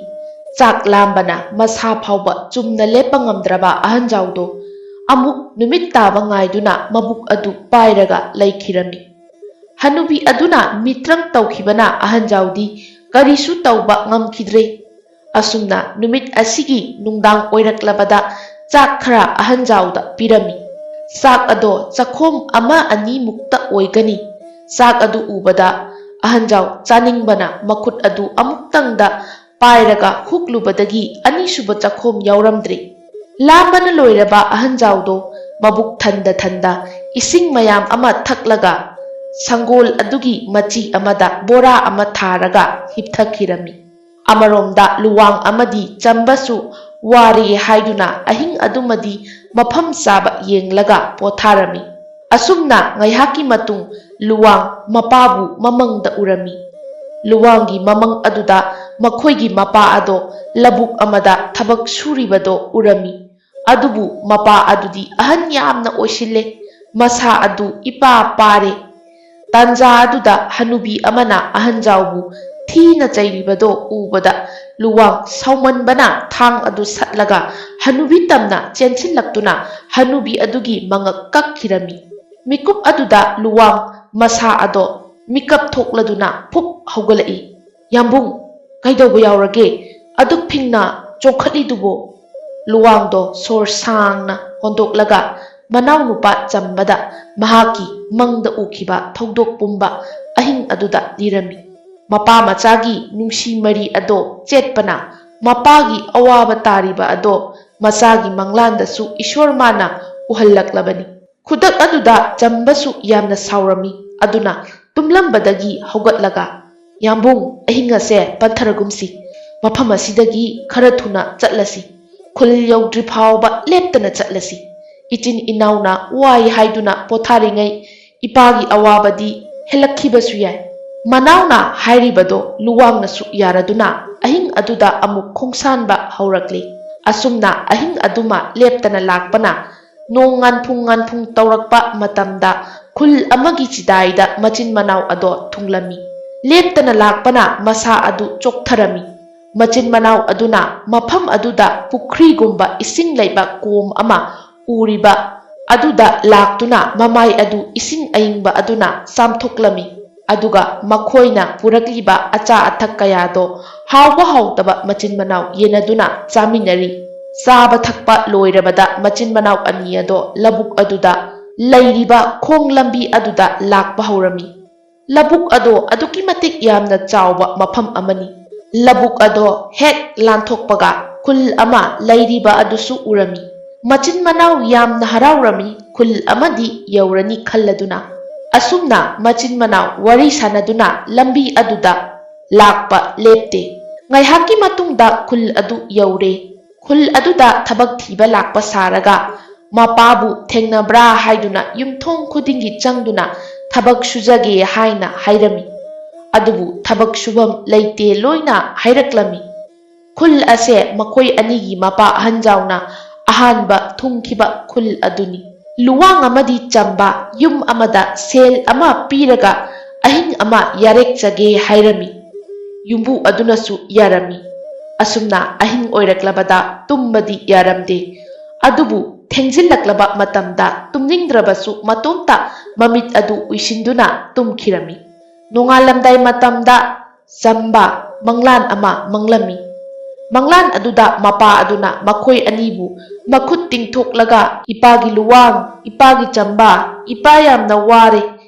ꯆꯥꯛ ꯂꯥꯝꯕꯅ ꯃꯁꯥ ꯐꯥꯎꯕ ꯆꯨꯝꯅ ꯂꯦꯞꯄ ꯉꯝꯗ꯭ꯔꯕ ꯑꯍꯟꯖꯥꯎꯗꯣ ꯑꯃꯨꯛ ꯅꯨꯃꯤꯠ ꯇꯥꯕ ꯉꯥꯏꯗꯨꯅ ꯃꯕꯨꯛ ꯑꯗꯨ ꯄꯥꯏꯔꯒ ꯂꯩꯈꯤꯔꯝꯃꯤ꯫ ꯍꯅꯨꯕꯤ ꯑꯗꯨꯅ ꯃꯤꯇ꯭ꯔꯪ ꯇꯧꯈꯤꯕꯅ ꯑꯍꯟꯖꯥꯎꯗꯤ ꯀꯔꯤꯁꯨ ꯇꯧꯕ ꯉꯝꯈꯤꯗ꯭ꯔꯦ꯫ ꯑꯁꯨꯝꯅ ꯅꯨꯃꯤꯠ ꯑꯁꯤꯒꯤ ꯅꯨꯡꯗꯥꯡ ꯑꯣꯏꯔꯛꯂꯕꯗ ꯆꯥꯛ ꯈꯔ ꯑꯍꯟꯖꯥꯎꯗ ꯄꯤꯔꯝꯃꯤ꯫ ꯆꯥꯛ ꯑꯗꯣ ꯆꯈꯣꯝ ꯑꯃ ꯑꯅꯤꯃꯨꯛꯇ ꯑꯣꯏꯒꯅꯤ꯫ ꯆꯥꯛ ꯑꯗꯨ ꯎꯕꯗ ꯑꯍꯟꯖꯥꯎ ꯆꯥꯅꯤꯡꯕꯅ ꯃꯈꯨꯠ ꯑꯗꯨ ꯑꯃꯨꯛꯇꯪꯗ ꯄꯥꯏꯔꯒ ꯍꯨꯛꯂꯨꯕꯗꯒꯤ ꯑꯅꯤꯁꯨꯕ ꯆꯈꯣꯝ ꯌꯥꯎꯔꯝꯗ꯭ꯔꯦ꯫ ꯂꯥꯝꯕꯅ ꯂꯣꯏꯔꯕ ꯑꯍꯟꯖꯥꯎꯗꯣ ꯃꯕꯨꯛ ꯊꯟꯗ ꯊꯟꯗ ꯏꯁꯤꯡ ꯃꯌꯥꯝ ꯑꯃ ꯊꯛꯂꯒ ꯁꯪꯒꯣꯜ ꯑꯗꯨꯒꯤ ꯃꯆꯤ ꯑꯃꯗ ꯕꯣꯔꯥ ꯑꯃ ꯊꯥꯔꯒ ꯍꯤꯞꯊꯈꯤꯔꯝꯃꯤ꯫ ꯑꯃꯔꯣꯝꯗ ꯂꯨꯋꯥꯡ ꯑꯃꯗꯤ ꯆꯝꯕꯁꯨ ꯋꯥꯔꯦ ꯍꯥꯏꯗꯨꯅ ꯑꯍꯤꯡ ꯑꯗꯨꯃꯗꯤ ꯃꯐꯝ ꯆꯥꯕ ꯌꯦꯡꯂꯒ ꯄꯣꯊꯥꯔꯝꯃꯤ꯫ ꯑꯁꯨꯝꯅ ꯉꯥꯏꯍꯥꯛꯀꯤ ꯃꯇꯨꯡ ꯂꯨꯋꯥꯡ ꯃꯄꯥꯕꯨ ꯃꯃꯪꯗ ꯎꯔꯝꯃꯤ꯫ ꯂꯨꯋꯥꯡꯒꯤ ꯃꯃꯪ ꯑꯗꯨꯗ ꯃꯈꯣꯏꯒꯤ ꯃꯄꯥ ꯑꯗꯣ ꯂꯧꯕꯨꯛ ꯑꯃꯗ ꯊꯕꯛ ꯁꯨꯔꯤꯕꯗꯣ ꯎꯔꯝꯃꯤ꯫ ꯑꯗꯨꯕꯨ ꯃꯄꯥ ꯑꯗꯨꯗꯤ ꯑꯍꯟ ꯌꯥꯝꯅ ꯑꯣꯏꯁꯤꯜꯂꯦ꯫ ꯃꯁꯥ ꯑꯗꯨ ꯏꯄꯥ ꯄꯥꯔꯦ꯫ ꯇꯥꯟꯖꯥ ꯑꯗꯨꯗ ꯍꯅꯨꯕꯤ ꯑꯃꯅ ꯑꯍꯟꯖꯥꯎꯕꯨ ꯊꯤꯅ ꯆꯩꯔꯤꯕꯗꯣ ꯎꯕꯗ ꯂꯨꯋꯥꯡ ꯁꯥꯎꯃꯟꯕꯅ ꯊꯥꯡ ꯑꯗꯨ ꯁꯠꯂꯒ ꯍꯅꯨꯕꯤ ꯇꯝꯅ ꯆꯦꯟꯁꯤꯜꯂꯛꯇꯨꯅ ꯍꯅꯨꯕꯤ ꯑꯗꯨꯒꯤ ꯃꯉꯛ ꯀꯛꯈꯤꯔꯝꯃꯤ꯫ ꯃꯤꯀꯨꯞ ꯑꯗꯨꯗ ꯂꯨꯋꯥꯡ ꯃꯁꯥ ꯑꯗꯣ ꯃꯤꯀꯞ ꯊꯣꯛꯂꯗꯨꯅ ꯐꯨꯞ ꯍꯧꯒꯠꯂꯛꯏ꯫ "ꯌꯥꯝꯕꯨꯡ, ꯀꯩꯗꯧꯕ ꯌꯥꯎꯔꯒꯦ? ꯑꯗꯨꯛ ꯐꯤꯡꯅ ꯆꯣꯡꯈꯠꯂꯤꯗꯨꯕꯣ?" ꯂꯨꯋꯥꯡꯗꯣ ꯁꯣꯔ ꯁꯥꯡꯅ ꯍꯣꯟꯗꯣꯛꯂꯒ ꯃꯅꯥꯎꯅꯨꯄꯥ ꯆꯝꯕꯗ ꯃꯍꯥꯛꯀꯤ ꯃꯪꯗ ꯎꯈꯤꯕ ꯊꯧꯗꯣꯛ ꯄꯨꯝꯕ ꯑꯍꯤꯡ ꯑꯗꯨꯗ ꯂꯤꯔꯝꯃꯤ꯫ ꯃꯄꯥ ꯃꯆꯥꯒꯤ ꯅꯨꯡꯁꯤ ꯃꯔꯤ ꯑꯗꯣ ꯆꯦꯠꯄꯅ, ꯃꯄꯥꯒꯤ ꯑꯋꯥꯕ ꯇꯥꯔꯤꯕ ꯑꯗꯣ ꯃꯆꯥꯒꯤ ꯃꯪꯂꯥꯟꯗꯁꯨ ꯏꯁꯣꯔ ꯃꯥꯅ ꯎꯍꯜꯂꯛꯂꯕꯅꯤ꯫ ꯈꯨꯗꯛ ꯑꯗꯨꯗ ꯆꯝꯕꯁꯨ ꯌꯥꯝꯅ ꯁꯥꯎꯔꯝꯃꯤ꯫ ꯑꯗꯨꯅ ꯇꯨꯝꯂꯝꯕꯗꯒꯤ ꯍꯧꯒꯠꯂꯒ, "ꯌꯥꯝꯕꯨꯡ, ꯑꯍꯤꯡ ꯑꯁꯦ ꯄꯟꯊꯔꯒꯨꯝꯁꯤ꯫ ꯃꯐꯝ ꯑꯁꯤꯗꯒꯤ ꯈꯔ ꯊꯨꯅ ꯆꯠꯂꯁꯤ꯫ ꯈꯨꯜ ꯌꯧꯗ꯭ꯔꯤ ꯐꯥꯎꯕ ꯂꯦꯞꯇꯅ ꯆꯠꯂꯁꯤ꯫ ꯏꯆꯤꯟ ꯏꯅꯥꯎꯅ ꯋꯥꯏ ꯍꯥꯏꯗꯨꯅ ꯄꯣꯊꯥꯔꯤꯉꯩ ꯏꯄꯥꯒꯤ ꯑꯋꯥꯕꯗꯤ ꯍꯦꯜꯂꯛꯈꯤꯕꯁꯨ ꯌꯥꯏ꯫" ꯃꯅꯥꯎꯅ ꯍꯥꯏꯔꯤꯕꯗꯣ ꯂꯨꯋꯥꯡꯅꯁꯨ ꯌꯥꯔꯗꯨꯅ ꯑꯍꯤꯡ ꯑꯗꯨꯗ ꯑꯃꯨꯛ ꯈꯣꯡꯁꯥꯟꯕ ꯍꯧꯔꯛꯂꯤ꯫ ꯑꯁꯨꯝꯅ ꯑꯍꯤꯡ ꯑꯗꯨꯃ ꯂꯦꯞꯇꯅ ꯂꯥꯛꯄꯅ ꯅꯣꯡ ꯉꯥꯟꯐꯨꯡ ꯉꯥꯟꯐꯨꯡ ꯇꯧꯔꯛꯄ ꯃꯇꯝꯗ ꯈꯨꯜ ꯑꯃꯒꯤ ꯆꯤꯗꯥꯏꯗ ꯃꯆꯤꯟ ꯃꯅꯥꯎ ꯑꯗꯣ ꯊꯨꯡꯂꯝꯃꯤ꯫ ꯂꯦꯞꯇꯅ ꯂꯥꯛꯄꯅ ꯃꯁꯥ ꯑꯗꯨ ꯆꯣꯛꯊꯔꯝꯃꯤ꯫ ꯃꯆꯤꯟ ꯃꯅꯥꯎ ꯑꯗꯨꯅ ꯃꯐꯝ ꯑꯗꯨꯗ ꯄꯨꯈ꯭ꯔꯤꯒꯨꯝꯕ ꯏꯁꯤꯡ ꯂꯩꯕ ꯀꯣꯝ ꯑꯃ ꯎꯔꯤꯕ ꯑꯗꯨꯗ ꯂꯥꯛꯇꯨꯅ ꯃꯃꯥꯏ ꯑꯗꯨ ꯏꯁꯤꯡ ꯑꯏꯪꯕ ꯑꯗꯨꯅ ꯆꯥꯝꯊꯣꯛꯂꯝꯃꯤ꯫ ꯑꯗꯨꯒ ꯃꯈꯣꯏꯅ ꯄꯨꯔꯛꯂꯤꯕ ꯑꯆꯥ ꯑꯊꯛ ꯀꯌꯥꯗꯣ ꯍꯥꯎꯕ ꯍꯥꯎꯇꯕ ꯃꯆꯤꯟ ꯃꯅꯥꯎ ꯌꯦꯟꯅꯗꯨꯅ ꯆꯥꯃꯤꯟꯅꯔꯤ꯫ ꯆꯥꯕ ꯊꯛꯄ ꯂꯣꯏꯔꯕꯗ ꯃꯆꯤꯟ ꯃꯅꯥꯎ ꯑꯅꯤ ꯑꯗꯣ ꯂꯧꯕꯨꯛ ꯑꯗꯨꯗ ꯂꯩꯔꯤꯕ ꯈꯣꯡ ꯂꯝꯕꯤ ꯑꯗꯨꯗ ꯂꯥꯛꯄ ꯍꯧꯔꯝꯃꯤ꯫ ꯂꯧꯕꯨꯛ ꯑꯗꯣ ꯑꯗꯨꯛꯀꯤ ꯃꯇꯤꯛ ꯌꯥꯝꯅ ꯆꯥꯎꯕ ꯃꯐꯝ ꯑꯃꯅꯤ꯫ ꯂꯧꯕꯨꯛ ꯑꯗꯣ ꯍꯦꯛ ꯂꯥꯟꯊꯣꯛꯄꯒ ꯈꯨꯜ ꯑꯃ ꯂꯩꯔꯤꯕ ꯑꯗꯨꯁꯨ ꯎꯔꯝꯃꯤ꯫ ꯃꯆꯤꯟ ꯃꯅꯥꯎ ꯌꯥꯝꯅ ꯍꯔꯥꯎꯔꯝꯃꯤ, ꯈꯨꯜ ꯑꯃꯗꯤ ꯌꯧꯔꯅꯤ ꯈꯜꯂꯗꯨꯅ꯫ ꯑꯁꯨꯝꯅ ꯃꯆꯤꯟ ꯃꯅꯥꯎ ꯋꯥꯔꯤ ꯁꯥꯟꯅꯗꯨꯅ ꯂꯝꯕꯤ ꯑꯗꯨꯗ ꯂꯥꯛꯄ ꯂꯦꯞꯇꯦ꯫ ꯉꯥꯏꯍꯥꯛꯀꯤ ꯃꯇꯨꯡꯗ ꯈꯨꯜ ꯑꯗꯨ ꯌꯧꯔꯦ꯫ ꯈꯨꯜ ꯑꯗꯨꯗ ꯊꯕꯛ ꯊꯤꯕ ꯂꯥꯛꯄ ꯁꯥꯔꯒ ꯃꯄꯥꯕꯨ ꯊꯦꯡꯅꯕ꯭ꯔꯥ ꯍꯥꯏꯗꯨꯅ ꯌꯨꯝꯊꯣꯡ ꯈꯨꯗꯤꯡꯒꯤ ꯆꯪꯗꯨꯅ ꯊꯕꯛ ꯁꯨꯖꯒꯦ ꯍꯥꯏꯅ ꯍꯥꯏꯔꯝꯃꯤ꯫ ꯑꯗꯨꯕꯨ ꯊꯕꯛ ꯁꯨꯐꯝ ꯂꯩꯇꯦ ꯂꯣꯏꯅ ꯍꯥꯏꯔꯛꯂꯝꯃꯤ꯫ ꯈꯨꯜ ꯑꯁꯦ ꯃꯈꯣꯏ ꯑꯅꯤꯒꯤ ꯃꯄꯥ ꯑꯍꯟꯖꯥꯎꯅ ꯑꯍꯥꯟꯕ ꯊꯨꯡꯈꯤꯕ ꯈꯨꯜ ꯑꯗꯨꯅꯤ꯫ ꯂꯨꯋꯥꯡ ꯑꯃꯗꯤ ꯆꯝꯕ ꯌꯨꯝ ꯑꯃꯗ ꯁꯦꯜ ꯑꯃ ꯄꯤꯔꯒ ꯑꯍꯤꯡ ꯑꯃ ꯌꯥꯔꯦꯛꯆꯒꯦ ꯍꯥꯏꯔꯝꯃꯤ꯫ ꯌꯨꯝꯕꯨ ꯑꯗꯨꯅꯁꯨ ꯌꯥꯔꯝꯃꯤ꯫ ꯑꯁꯨꯝꯅ ꯑꯍꯤꯡ ꯑꯣꯏꯔꯛꯂꯕꯗ ꯇꯨꯝꯕꯗꯤ ꯌꯥꯔꯝꯗꯦ꯫ ꯑꯗꯨꯕꯨ ꯊꯦꯡꯖꯤꯜꯂꯛꯂꯕ ꯃꯇꯝꯗ ꯇꯨꯝꯅꯤꯡꯗ꯭ꯔꯕꯁꯨ ꯃꯇꯣꯝꯇ ꯃꯃꯤꯠ ꯑꯗꯨ ꯎꯏꯁꯤꯟꯗꯨꯅ ꯇꯨꯝꯈꯤꯔꯝꯃꯤ꯫ ꯅꯣꯡꯉꯥꯜꯂꯝꯗꯥꯏ ꯃꯇꯝꯗ ꯆꯝꯕ ꯃꯪꯂꯥꯟ ꯑꯃ ꯃꯪꯂꯝꯃꯤ꯫ ꯃꯪꯂꯥꯟ ꯑꯗꯨꯗ ꯃꯄꯥ ꯑꯗꯨꯅ ꯃꯈꯣꯏ ꯑꯅꯤꯕꯨ ꯃꯈꯨꯠ ꯇꯤꯡꯊꯣꯛꯂꯒ, "ꯏꯄꯥꯒꯤ ꯂꯨꯋꯥꯡ, ꯏꯄꯥꯒꯤ ꯆꯝꯕ, ꯏꯄꯥ ꯌꯥꯝꯅ ꯋꯥꯔꯦ,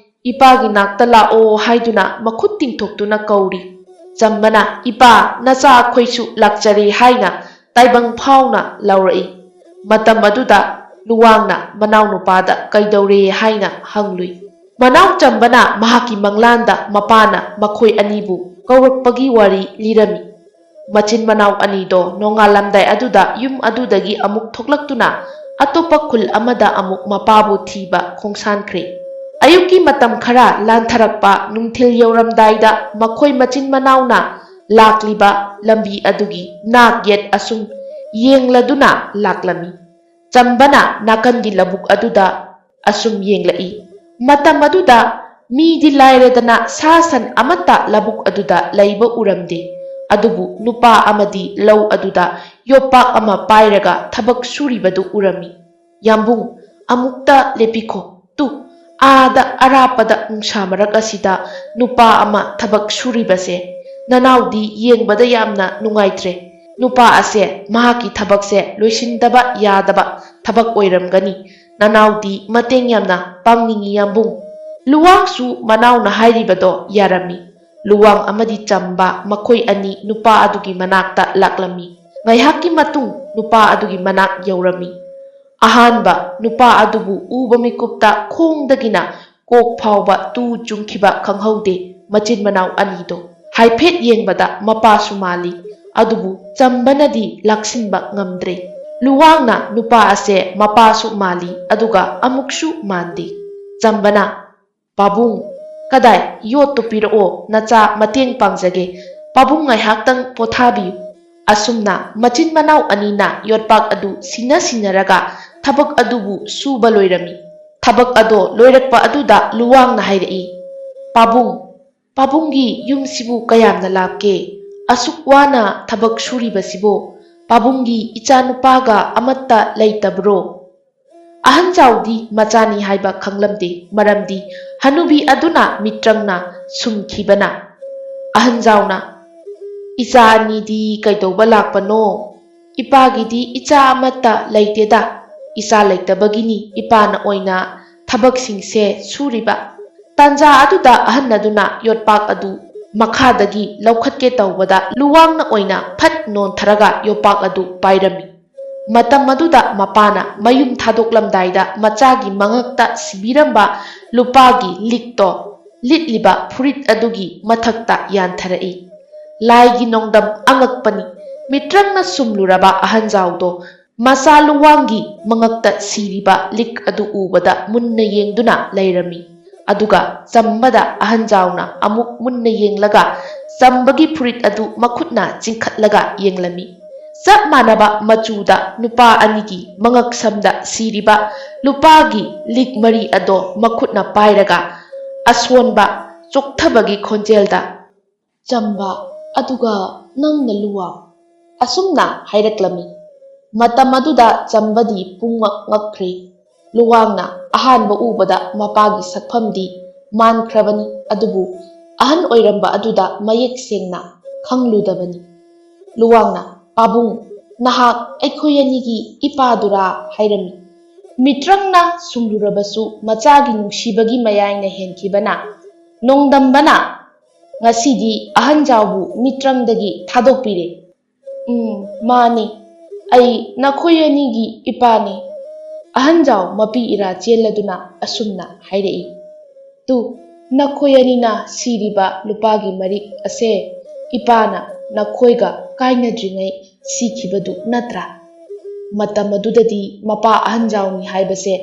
ꯏꯄꯥꯒꯤ ꯅꯥꯛꯇ ꯂꯥꯛꯑꯣ" ꯍꯥꯏꯗꯨꯅ ꯃꯈꯨꯠ ꯇꯤꯡꯊꯣꯛꯇꯨꯅ ꯀꯧꯔꯤ꯫ ꯆꯝꯕꯅ, "ꯏꯄꯥ, ꯅꯆꯥ ꯑꯩꯈꯣꯏꯁꯨ ꯂꯥꯛꯆꯔꯦ" ꯍꯥꯏꯅ ꯇꯥꯏꯕꯪ ꯐꯥꯎꯅ ꯂꯥꯎꯔꯛꯏ꯫ ꯃꯇꯝ ꯑꯗꯨꯗ ꯂꯨꯋꯥꯡꯅ ꯃꯅꯥꯎꯅꯨꯄꯥꯗ ꯀꯩꯗꯧꯔꯦ ꯍꯥꯏꯅ ꯍꯪꯂꯨꯏ꯫ ꯃꯅꯥꯎ ꯆꯝꯕꯅ ꯃꯍꯥꯛꯀꯤ ꯃꯪꯂꯥꯟꯗ ꯃꯄꯥꯅ ꯃꯈꯣꯏ ꯑꯅꯤꯕꯨ ꯀꯧꯔꯛꯄꯒꯤ ꯋꯥꯔꯤ ꯂꯤꯔꯝꯃꯤ꯫ ꯃꯆꯤꯟ ꯃꯅꯥꯎ ꯑꯅꯤꯗꯣ ꯅꯣꯡꯉꯥꯜꯂꯝꯗꯥꯏ ꯑꯗꯨꯗ ꯌꯨꯝ ꯑꯗꯨꯗꯒꯤ ꯑꯃꯨꯛ ꯊꯣꯛꯂꯛꯇꯨꯅ ꯑꯇꯣꯞꯄ ꯈꯨꯜ ꯑꯃꯗ ꯑꯃꯨꯛ ꯃꯄꯥꯕꯨ ꯊꯤꯕ ꯈꯣꯡꯁꯥꯟꯈ꯭ꯔꯦ꯫ ꯑꯌꯨꯛꯀꯤ ꯃꯇꯝ ꯈꯔ ꯂꯥꯟꯊꯔꯛꯄ ꯅꯨꯡꯊꯤꯜ ꯌꯧꯔꯝꯗꯥꯏꯗ ꯃꯈꯣꯏ ꯃꯆꯤꯟ ꯃꯅꯥꯎꯅ ꯂꯥꯛꯂꯤꯕ ꯂꯝꯕꯤ ꯑꯗꯨꯒꯤ ꯅꯥꯛ ꯌꯦꯠ ꯑꯁꯨꯝ ꯌꯦꯡꯂꯗꯨꯅ ꯂꯥꯛꯂꯝꯃꯤ꯫ ꯆꯝꯕꯅ ꯅꯥꯀꯟꯒꯤ ꯂꯧꯕꯨꯛ ꯑꯗꯨꯗ ꯑꯁꯨꯝ ꯌꯦꯡꯂꯛꯏ꯫ ꯃꯇꯝ ꯑꯗꯨꯗ ꯃꯤꯗꯤ ꯂꯥꯏꯔꯗꯅ ꯁꯥ ꯁꯟ ꯑꯃꯠꯇ ꯂꯧꯕꯨꯛ ꯑꯗꯨꯗ ꯂꯩꯕ ꯎꯔꯝꯗꯦ꯫ ꯑꯗꯨꯕꯨ ꯅꯨꯄꯥ ꯑꯃꯗꯤ ꯂꯧ ꯑꯗꯨꯗ ꯌꯣꯄꯥꯛ ꯑꯃ ꯄꯥꯏꯔꯒ ꯊꯕꯛ ꯁꯨꯔꯤꯕꯗꯨ ꯎꯔꯝꯃꯤ꯫ "ꯌꯥꯝꯕꯨꯡ, ꯑꯃꯨꯛꯇ ꯂꯦꯞꯄꯤꯈꯣ꯫ ꯇꯨ, ꯑꯥꯗ ꯑꯔꯥꯞꯄꯗ ꯅꯨꯡꯁꯥ ꯃꯔꯛ ꯑꯁꯤꯗ ꯅꯨꯄꯥ ꯑꯃ ꯊꯕꯛ ꯁꯨꯔꯤꯕꯁꯦ ꯅꯅꯥꯎꯗꯤ ꯌꯦꯡꯕꯗ ꯌꯥꯝꯅ ꯅꯨꯡꯉꯥꯏꯇ꯭ꯔꯦ꯫ ꯅꯨꯄꯥ ꯑꯁꯦ ꯃꯍꯥꯛꯀꯤ ꯊꯕꯛꯁꯦ ꯂꯣꯏꯁꯤꯟꯗꯕ ꯌꯥꯗꯕ ꯊꯕꯛ ꯑꯣꯏꯔꯝꯒꯅꯤ꯫ ꯅꯅꯥꯎꯗꯤ ꯃꯇꯦꯡ ꯌꯥꯝꯅ ꯄꯥꯡꯅꯤꯡꯉꯤ, ꯌꯥꯝꯕꯨꯡ꯫" ꯂꯨꯋꯥꯡꯁꯨ ꯃꯅꯥꯎꯅ ꯍꯥꯏꯔꯤꯕꯗꯣ ꯌꯥꯔꯝꯃꯤ꯫ ꯂꯨꯋꯥꯡ ꯑꯃꯗꯤ ꯆꯝꯕ ꯃꯈꯣꯏ ꯑꯅꯤ ꯅꯨꯄꯥ ꯑꯗꯨꯒꯤ ꯃꯅꯥꯛꯇ ꯂꯥꯛꯂꯝꯃꯤ꯫ ꯉꯥꯏꯍꯥꯛꯀꯤ ꯃꯇꯨꯡ ꯅꯨꯄꯥ ꯑꯗꯨꯒꯤ ꯃꯅꯥꯛ ꯌꯧꯔꯝꯃꯤ꯫ ꯑꯍꯥꯟꯕ ꯅꯨꯄꯥ ꯑꯗꯨꯕꯨ ꯎꯕ ꯃꯤꯀꯨꯞꯇ ꯈꯣꯡꯗꯒꯤꯅ ꯀꯣꯛ ꯐꯥꯎꯕ ꯇꯨ ꯆꯨꯡꯈꯤꯕ ꯈꯪꯍꯧꯗꯦ ꯃꯆꯤꯟ ꯃꯅꯥꯎ ꯑꯅꯤꯗꯣ꯫ ꯍꯥꯏꯐꯦꯠ ꯌꯦꯡꯕꯗ ꯃꯄꯥꯁꯨ ꯃꯥꯜꯂꯤ, ꯑꯗꯨꯕꯨ ꯆꯝꯕꯅꯗꯤ ꯂꯥꯛꯁꯤꯟꯕ ꯉꯝꯗ꯭ꯔꯦ꯫ ꯂꯨꯋꯥꯡꯅ ꯅꯨꯄꯥ ꯑꯁꯦ ꯃꯄꯥꯁꯨ ꯃꯥꯜꯂꯤ, ꯑꯗꯨꯒ ꯑꯃꯨꯛꯁꯨ ꯃꯥꯟꯗꯦ꯫ ꯆꯝꯕꯅ, "ꯄꯥꯕꯨꯡ, ꯀꯗꯥꯏ, ꯌꯣꯠꯇꯨ ꯄꯤꯔꯛꯑꯣ, ꯅꯆꯥ ꯃꯇꯦꯡ ꯄꯥꯡꯖꯒꯦ꯫ ꯄꯥꯕꯨꯡ ꯉꯥꯏꯍꯥꯛꯇꯪ ꯄꯣꯊꯥꯕꯤꯌꯨ꯫" ꯑꯁꯨꯝꯅ ꯃꯆꯤꯟ ꯃꯅꯥꯎ ꯑꯅꯤꯅ ꯌꯣꯠꯄꯥꯛ ꯑꯗꯨ ꯁꯤꯟꯅ ꯁꯤꯟꯅꯔꯒ ꯊꯕꯛ ꯑꯗꯨꯕꯨ ꯁꯨꯕ ꯂꯣꯏꯔꯝꯃꯤ꯫ ꯊꯕꯛ ꯑꯗꯣ ꯂꯣꯏꯔꯛꯄ ꯑꯗꯨꯗ ꯂꯨꯋꯥꯡꯅ ꯍꯥꯏꯔꯛꯏ, "ꯄꯥꯕꯨꯡ, ꯄꯥꯕꯨꯡꯒꯤ ꯌꯨꯝꯁꯤꯕꯨ ꯀꯌꯥꯝꯅ ꯂꯥꯞꯀꯦ? ꯑꯁꯨꯛ ꯋꯥꯅ ꯊꯕꯛ ꯁꯨꯔꯤꯕꯁꯤꯕꯨ ꯄꯥꯕꯨꯡꯒꯤ ꯏꯆꯥꯅꯨꯄꯥꯒ ꯑꯃꯠꯇ ꯂꯩꯇꯕ꯭ꯔꯣ?" ꯑꯍꯟꯖꯥꯎꯗꯤ ꯃꯆꯥꯅꯤ ꯍꯥꯏꯕ ꯈꯪꯂꯝꯗꯦ, ꯃꯔꯝꯗꯤ ꯍꯅꯨꯕꯤ ꯑꯗꯨꯅ ꯃꯤꯇ꯭ꯔꯪꯅ ꯁꯨꯝꯈꯤꯕꯅ꯫ ꯑꯍꯟꯖꯥꯎꯅ, "ꯏꯆꯥ ꯑꯅꯤꯗꯤ ꯀꯩꯗꯧꯕ ꯂꯥꯛꯄꯅꯣ? ꯏꯄꯥꯒꯤꯗꯤ ꯏꯆꯥ ꯑꯃꯠꯇ ꯂꯩꯇꯦꯗ꯫ ꯏꯆꯥ ꯂꯩꯇꯕꯒꯤꯅꯤ ꯏꯄꯥꯅ ꯑꯣꯏꯅ ꯊꯕꯛꯁꯤꯡꯁꯦ ꯁꯨꯔꯤꯕ꯫" ꯇꯥꯟꯖꯥ ꯑꯗꯨꯗ ꯑꯍꯟ ꯑꯗꯨꯅ ꯌꯣꯠꯄꯥꯛ ꯑꯗꯨ ꯃꯈꯥꯗꯒꯤ ꯂꯧꯈꯠꯀꯦ ꯇꯧꯕꯗ ꯂꯨꯋꯥꯡꯅ ꯑꯣꯏꯅ ꯐꯠ ꯅꯣꯟꯊꯔꯒ ꯌꯣꯠꯄꯥꯛ ꯑꯗꯨ ꯄꯥꯏꯔꯝꯃꯤ꯫ ꯃꯇꯝ ꯑꯗꯨꯗ ꯃꯄꯥꯅ ꯃꯌꯨꯝ ꯊꯥꯗꯣꯛꯂꯝꯗꯥꯏꯗ ꯃꯆꯥꯒꯤ ꯃꯉꯛꯇ ꯁꯤꯕꯤꯔꯝꯕ ꯂꯨꯄꯥꯒꯤ ꯂꯤꯛꯇꯣ ꯂꯤꯠꯂꯤꯕ ꯐꯨꯔꯤꯠ ꯑꯗꯨꯒꯤ ꯃꯊꯛꯇ ꯌꯥꯟꯊꯔꯛꯏ꯫ ꯂꯥꯏꯒꯤ ꯅꯣꯡꯗꯝ ꯑꯉꯛꯄꯅꯤ꯫ ꯃꯤꯇ꯭ꯔꯪꯅ ꯁꯨꯝꯂꯨꯔꯕ ꯑꯍꯟꯖꯥꯎꯗꯣ ꯃꯆꯥ ꯂꯨꯋꯥꯡꯒꯤ ꯃꯉꯛꯇ ꯁꯤꯔꯤꯕ ꯂꯤꯛ ꯑꯗꯨ ꯎꯕꯗ ꯃꯨꯟꯅ ꯌꯦꯡꯗꯨꯅ ꯂꯩꯔꯝꯃꯤ꯫ ꯑꯗꯨꯒ ꯆꯝꯕꯗ ꯑꯍꯟꯖꯥꯎꯅ ꯑꯃꯨꯛ ꯃꯨꯟꯅ ꯌꯦꯡꯂꯒ ꯆꯝꯕꯒꯤ ꯐꯨꯔꯤꯠ ꯑꯗꯨ ꯃꯈꯨꯠꯅ ꯆꯤꯡꯈꯠꯂꯒ ꯌꯦꯡꯂꯝꯃꯤ꯫ ꯆꯞ ꯃꯥꯟꯅꯕ ꯃꯆꯨꯗ ꯅꯨꯄꯥ ꯑꯅꯤꯒꯤ ꯃꯉꯛ ꯁꯝꯗ ꯁꯤꯔꯤꯕ ꯂꯨꯄꯥꯒꯤ ꯂꯤꯛ ꯃꯔꯤ ꯑꯗꯣ ꯃꯈꯨꯠꯅ ꯄꯥꯏꯔꯒ ꯑꯁꯣꯟꯕ ꯆꯣꯛꯊꯕꯒꯤ ꯈꯣꯟꯖꯦꯜꯗ, "ꯆꯝꯕ, ꯑꯗꯨꯒ ꯅꯪꯅ ꯂꯨꯋꯥ?" ꯑꯁꯨꯝꯅ ꯍꯥꯏꯔꯛꯂꯝꯃꯤ꯫ ꯃꯇꯝ ꯑꯗꯨꯗ ꯆꯝꯕꯗꯤ ꯄꯨꯡꯉꯛ ꯉꯛꯈ꯭ꯔꯦ꯫ ꯂꯨꯋꯥꯡꯅ ꯑꯍꯥꯟꯕ ꯎꯕꯗ ꯃꯄꯥꯒꯤ ꯁꯛꯐꯝꯗꯤ ꯃꯥꯟꯈ꯭ꯔꯕꯅꯤ, ꯑꯗꯨꯕꯨ ꯑꯍꯟ ꯑꯣꯏꯔꯝꯕ ꯑꯗꯨꯗ ꯃꯌꯦꯛ ꯁꯦꯡꯅ ꯈꯪꯂꯨꯗꯕꯅꯤ꯫ ꯂꯨꯋꯥꯡꯅ, "ꯄꯥꯕꯨꯡ, ꯅꯍꯥꯛ ꯑꯩꯈꯣꯏ ꯑꯅꯤꯒꯤ ꯏꯄꯥꯗꯨꯔꯥ?" ꯍꯥꯏꯔꯝꯃꯤ꯫ ꯃꯤꯇ꯭ꯔꯪꯅ ꯁꯨꯝꯂꯨꯔꯕꯁꯨ ꯃꯆꯥꯒꯤ ꯅꯨꯡꯁꯤꯕꯒꯤ ꯃꯌꯥꯏꯅ ꯍꯦꯟꯈꯤꯕꯅ ꯅꯣꯡꯗꯝꯕꯅ ꯉꯁꯤꯗꯤ ꯑꯍꯟꯖꯥꯎꯕꯨ ꯃꯤꯇ꯭ꯔꯪꯗꯒꯤ ꯊꯥꯗꯣꯛꯄꯤꯔꯦ꯫ "ꯎꯝ, ꯃꯥꯅꯤ, ꯑꯩ ꯅꯈꯣꯏ ꯑꯅꯤꯒꯤ ꯏꯄꯥꯅꯤ꯫" ꯑꯍꯟꯖꯥꯎ ꯃꯄꯤ ꯏꯔꯥ ꯆꯦꯜꯂꯗꯨꯅ ꯑꯁꯨꯝꯅ ꯍꯥꯏꯔꯛꯏ, "ꯇꯨ, "ꯅꯈꯣꯏ ꯑꯅꯤꯅ ꯁꯤꯔꯤꯕ ꯂꯨꯄꯥꯒꯤ ꯃꯔꯤꯛ ꯑꯁꯦ ꯏꯄꯥꯅ ꯅꯈꯣꯏꯒ ꯀꯥꯏꯅꯗ꯭ꯔꯤꯉꯩ ꯁꯤꯈꯤꯕꯗꯨ ꯅꯠꯇ꯭ꯔꯥ?" ꯃꯇꯝ ꯑꯗꯨꯗꯗꯤ ꯃꯄꯥ ꯑꯍꯟꯖꯥꯎꯅꯤ ꯍꯥꯏꯕꯁꯦ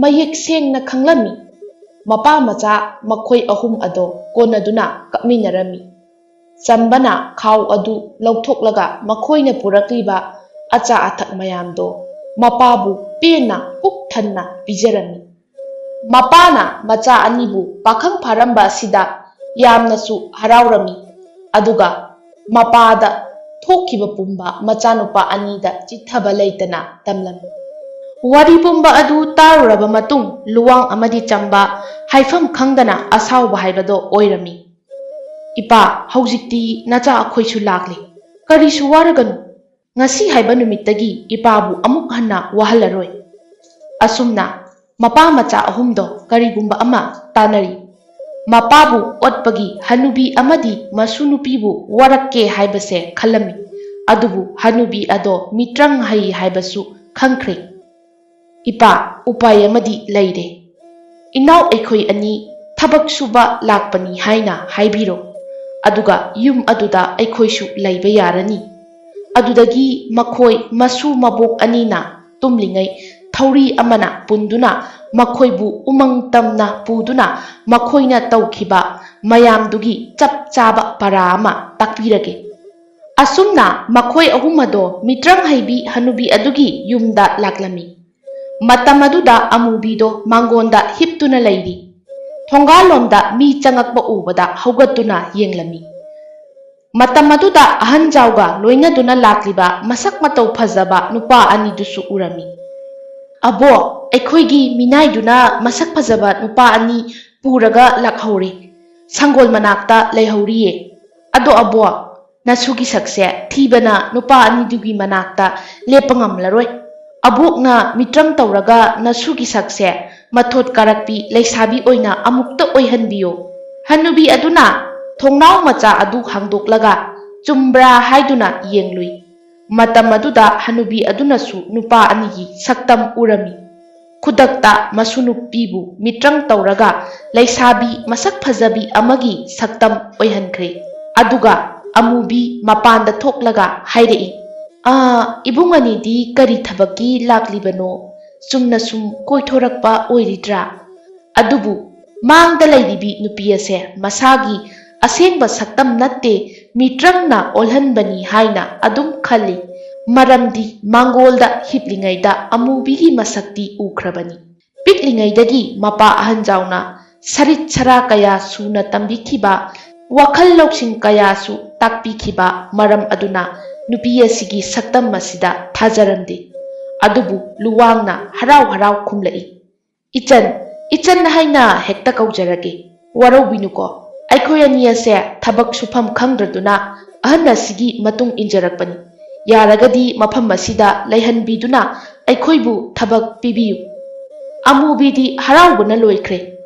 ꯃꯌꯦꯛ ꯁꯦꯡꯅ ꯈꯪꯂꯝꯃꯤ꯫ ꯃꯄꯥ ꯃꯆꯥ ꯃꯈꯣꯏ ꯑꯍꯨꯝ ꯑꯗꯣ ꯀꯣꯟꯅꯗꯨꯅ ꯀꯞꯃꯤꯟꯅꯔꯝꯃꯤ꯫ ꯆꯝꯕꯅ ꯈꯥꯎ ꯑꯗꯨ ꯂꯧꯊꯣꯛꯂꯒ ꯃꯈꯣꯏꯅ ꯄꯨꯔꯛꯂꯤꯕ ꯑꯆꯥ ꯑꯊꯛ ꯃꯌꯥꯝꯗꯣ ꯃꯄꯥꯕꯨ ꯄꯦꯟꯅ ꯄꯨꯛ ꯊꯟꯅ ꯄꯤꯖꯔꯝꯃꯤ꯫ ꯃꯄꯥꯅ ꯃꯆꯥ ꯑꯅꯤꯕꯨ ꯄꯥꯈꯪ ꯐꯥꯔꯝꯕ ꯑꯁꯤꯗ ꯌꯥꯝꯅꯁꯨ ꯍꯔꯥꯎꯔꯝꯃꯤ꯫ ꯑꯗꯨꯒ ꯃꯄꯥꯗ ꯊꯣꯛꯈꯤꯕ ꯄꯨꯝꯕ ꯃꯆꯥꯅꯨꯄꯥ ꯑꯅꯤꯗ ꯆꯤꯠꯊꯕ ꯂꯩꯇꯅ ꯇꯝꯂꯝꯃꯤ꯫ ꯋꯥꯔꯤ ꯄꯨꯝꯕ ꯑꯗꯨ ꯇꯥꯔꯨꯔꯕ ꯃꯇꯨꯡ ꯂꯨꯋꯥꯡ ꯑꯃꯗꯤ ꯆꯝꯕ ꯍꯥꯏꯐꯝ ꯈꯪꯗꯅ ꯑꯁꯥꯎꯕ ꯍꯥꯏꯕꯗꯣ ꯑꯣꯏꯔꯝꯃꯤ꯫ "ꯏꯄꯥ, ꯍꯧꯖꯤꯛꯇꯤ ꯅꯆꯥ ꯑꯩꯈꯣꯏꯁꯨ ꯂꯥꯛꯂꯤ꯫ ꯀꯔꯤꯁꯨ ꯋꯥꯔꯒꯅꯨ꯫ ꯉꯁꯤ ꯍꯥꯏꯕ ꯅꯨꯃꯤꯠꯇꯒꯤ ꯏꯄꯥꯕꯨ ꯑꯃꯨꯛ ꯍꯟꯅ ꯋꯥꯍꯜꯂꯔꯣꯏ"꯫ ꯑꯁꯨꯝꯅ ꯃꯄꯥ ꯃꯆꯥ ꯑꯍꯨꯝꯗꯣ ꯀꯔꯤꯒꯨꯝꯕ ꯑꯃ ꯇꯥꯅꯔꯤ꯫ ꯃꯄꯥꯕꯨ ꯑꯣꯠꯄꯒꯤ ꯍꯅꯨꯕꯤ ꯑꯃꯗꯤ ꯃꯁꯨ ꯅꯨꯄꯤꯕꯨ ꯋꯥꯔꯛꯀꯦ ꯍꯥꯏꯕꯁꯦ ꯈꯜꯂꯝꯃꯤ꯫ ꯑꯗꯨꯕꯨ ꯍꯅꯨꯕꯤ ꯑꯗꯣ ꯃꯤꯇ꯭ꯔꯪ ꯍꯩ ꯍꯥꯏꯕꯁꯨ ꯈꯪꯈ꯭ꯔꯦ꯫ "ꯏꯄꯥ, ꯎꯄꯥꯏ ꯑꯃꯗꯤ ꯂꯩꯔꯦ꯫ ꯏꯅꯥꯎ ꯑꯩꯈꯣꯏ ꯑꯅꯤ ꯊꯕꯛ ꯁꯨꯕ ꯂꯥꯛꯄꯅꯤ ꯍꯥꯏꯅ ꯍꯥꯏꯕꯤꯔꯣ꯫ ꯑꯗꯨꯒ ꯌꯨꯝ ꯑꯗꯨꯗ ꯑꯩꯈꯣꯏꯁꯨ ꯂꯩꯕ ꯌꯥꯔꯅꯤ"꯫ ꯑꯗꯨꯗꯒꯤ ꯃꯈꯣꯏ ꯃꯁꯨ ꯃꯕꯣꯛ ꯑꯅꯤꯅ ꯇꯨꯝꯂꯤꯉꯩ ꯊꯧꯔꯤ ꯑꯃꯅ ꯄꯨꯟꯗꯨꯅ ꯃꯈꯣꯏꯕꯨ ꯎꯃꯪ ꯇꯝꯅ ꯄꯨꯗꯨꯅ ꯃꯈꯣꯏꯅ ꯇꯧꯈꯤꯕ ꯃꯌꯥꯝꯗꯨꯒꯤ ꯆꯞ ꯆꯥꯕ ꯄꯔꯥ ꯑꯃ ꯇꯥꯛꯄꯤꯔꯒꯦ꯫ ꯑꯁꯨꯝꯅ ꯃꯈꯣꯏ ꯑꯍꯨꯝ ꯑꯗꯣ ꯃꯤꯇ꯭ꯔꯪ ꯍꯩꯕꯤ ꯍꯅꯨꯕꯤ ꯑꯗꯨꯒꯤ ꯌꯨꯝꯗ ꯂꯥꯛꯂꯝꯃꯤ꯫ ꯃꯇꯝ ꯑꯗꯨꯗ ꯑꯃꯨꯕꯤꯗꯣ ꯃꯥꯡꯒꯣꯟꯗ ꯍꯤꯞꯇꯨꯅ ꯂꯩꯔꯤ꯫ ꯊꯣꯡꯒꯥꯜꯂꯣꯝꯗ ꯃꯤ ꯆꯪꯉꯛꯄ ꯎꯕꯗ ꯍꯧꯒꯠꯇꯨꯅ ꯌꯦꯡꯂꯝꯃꯤ꯫ ꯃꯇꯝ ꯑꯗꯨꯗ ꯑꯍꯟꯖꯥꯎꯒ ꯂꯣꯏꯅꯗꯨꯅ ꯂꯥꯛꯂꯤꯕ ꯃꯁꯛ ꯃꯇꯧ ꯐꯖꯕ ꯅꯨꯄꯥ ꯑꯅꯤꯗꯨꯁꯨ ꯎꯔꯝꯃꯤ꯫ "ꯑꯕꯣꯛ, ꯑꯩꯈꯣꯏꯒꯤ ꯃꯤꯅꯥꯏꯗꯨꯅ ꯃꯁꯛ ꯐꯖꯕ ꯅꯨꯄꯥ ꯑꯅꯤ ꯄꯨꯔꯒ ꯂꯥꯛꯍꯧꯔꯦ꯫ ꯁꯪꯒꯣꯜ ꯃꯅꯥꯛꯇ ꯂꯩꯍꯧꯔꯤꯌꯦ꯫ ꯑꯗꯣ ꯑꯕꯣꯛ, ꯅꯁꯨꯒꯤ ꯁꯛꯁꯦ ꯊꯤꯕꯅ ꯅꯨꯄꯥ ꯑꯅꯤꯗꯨꯒꯤ ꯃꯅꯥꯛꯇ ꯂꯦꯞꯄ ꯉꯝꯂꯔꯣꯏ꯫ ꯑꯕꯣꯛꯅ ꯃꯤꯇ꯭ꯔꯪ ꯇꯧꯔꯒ ꯅꯁꯨꯒꯤ ꯁꯛꯁꯦ ꯃꯊꯣꯠ ꯀꯥꯔꯛꯄꯤ ꯂꯩꯁꯥꯕꯤ ꯑꯣꯏꯅ ꯑꯃꯨꯛꯇ ꯑꯣꯏꯍꯟꯕꯤꯌꯨ"꯫ ꯍꯅꯨꯕꯤ ꯑꯗꯨꯅ ꯊꯣꯡꯅꯥꯎ ꯃꯆꯥ ꯑꯗꯨ ꯍꯥꯡꯗꯣꯛꯂꯒ ꯆꯨꯝꯕ꯭ꯔꯥ ꯍꯥꯏꯗꯨꯅ ꯌꯦꯡꯂꯨꯏ꯫ ꯃꯇꯝ ꯑꯗꯨꯗ ꯍꯅꯨꯕꯤ ꯑꯗꯨꯅꯁꯨ ꯅꯨꯄꯥ ꯑꯅꯤꯒꯤ ꯁꯛꯇꯝ ꯎꯔꯝꯃꯤ꯫ ꯈꯨꯗꯛꯇ ꯃꯁꯨ ꯅꯨꯄꯤꯕꯨ ꯃꯤꯇ꯭ꯔꯪ ꯇꯧꯔꯒ ꯂꯩꯁꯥꯕꯤ ꯃꯁꯛ ꯐꯖꯕꯤ ꯑꯃꯒꯤ ꯁꯛꯇꯝ ꯑꯣꯏꯍꯟꯈ꯭ꯔꯦ꯫ ꯑꯗꯨꯒ ꯑꯃꯨꯕꯤ ꯃꯄꯥꯟꯗ ꯊꯣꯛꯂꯒ ꯍꯥꯏꯔꯛꯏ, "ꯑꯥ, ꯏꯕꯨꯡ ꯑꯅꯤꯗꯤ ꯀꯔꯤ ꯊꯕꯛꯀꯤ ꯂꯥꯛꯂꯤꯕꯅꯣ? ꯆꯨꯝꯅ ꯁꯨꯝ ꯀꯣꯏꯊꯣꯔꯛꯄ ꯑꯣꯏꯔꯤꯗ꯭ꯔꯥ? ꯑꯗꯨꯕꯨ ꯃꯥꯡꯗ ꯂꯩꯔꯤꯕꯤ ꯅꯨꯄꯤ ꯑꯁꯦ ꯃꯁꯥꯒꯤ ꯑꯁꯦꯡꯕ ꯁꯛꯇꯝ ꯅꯠꯇꯦ, ꯃꯤꯇ꯭ꯔꯪꯅ ꯑꯣꯜꯍꯟꯕꯅꯤ ꯍꯥꯏꯅ ꯑꯗꯨꯝ ꯈꯜꯂꯤ꯫ ꯃꯔꯝꯗꯤ ꯃꯥꯡꯒꯣꯜꯗ ꯍꯤꯞꯂꯤꯉꯩꯗ ꯑꯃꯨꯕꯤꯒꯤ ꯃꯁꯛꯇꯤ ꯎꯈ꯭ꯔꯕꯅꯤ꯫ ꯄꯤꯛꯂꯤꯉꯩꯗꯒꯤ ꯃꯄꯥ ꯑꯍꯟꯖꯥꯎꯅ ꯁꯔꯤꯠ ꯁꯔꯥ ꯀꯌꯥ ꯁꯨꯅ ꯇꯝꯕꯤꯈꯤꯕ, ꯋꯥꯈꯜ ꯂꯧꯁꯤꯡ ꯀꯌꯥꯁꯨ ꯇꯥꯛꯄꯤꯈꯤꯕ ꯃꯔꯝ ꯑꯗꯨꯅ ꯅꯨꯄꯤ ꯑꯁꯤꯒꯤ ꯁꯛꯇꯝ ꯑꯁꯤꯗ ꯊꯥꯖꯔꯝꯗꯦ꯫ ꯑꯗꯨꯕꯨ ꯂꯨꯋꯥꯡꯅ ꯍꯔꯥꯎ ꯍꯔꯥꯎ ꯈꯨꯝꯂꯛꯏ, "ꯏꯆꯟ, ꯏꯆꯟ ꯍꯥꯏꯅ ꯍꯦꯛꯇ ꯀꯧꯖꯔꯒꯦ꯫ ꯋꯥꯔꯧꯕꯤꯅꯨꯀꯣ꯫ ꯑꯩꯈꯣꯏ ꯑꯅꯤ ꯑꯁꯦ ꯊꯕꯛ ꯁꯨꯐꯝ ꯈꯪꯗ꯭ꯔꯗꯨꯅ ꯑꯍꯟ ꯑꯁꯤꯒꯤ ꯃꯇꯨꯡ ꯏꯟꯖꯔꯛꯄꯅꯤ꯫ ꯌꯥꯔꯒꯗꯤ ꯃꯐꯝ ꯑꯁꯤꯗ ꯂꯩꯍꯟꯕꯤꯗꯨꯅ ꯑꯩꯈꯣꯏꯕꯨ ꯊꯕꯛ ꯄꯤꯕꯤꯌꯨ꯫" ꯑꯃꯨꯕꯤꯗꯤ ꯍꯔꯥꯎꯕꯅ ꯂꯣꯏꯈ꯭ꯔꯦ꯫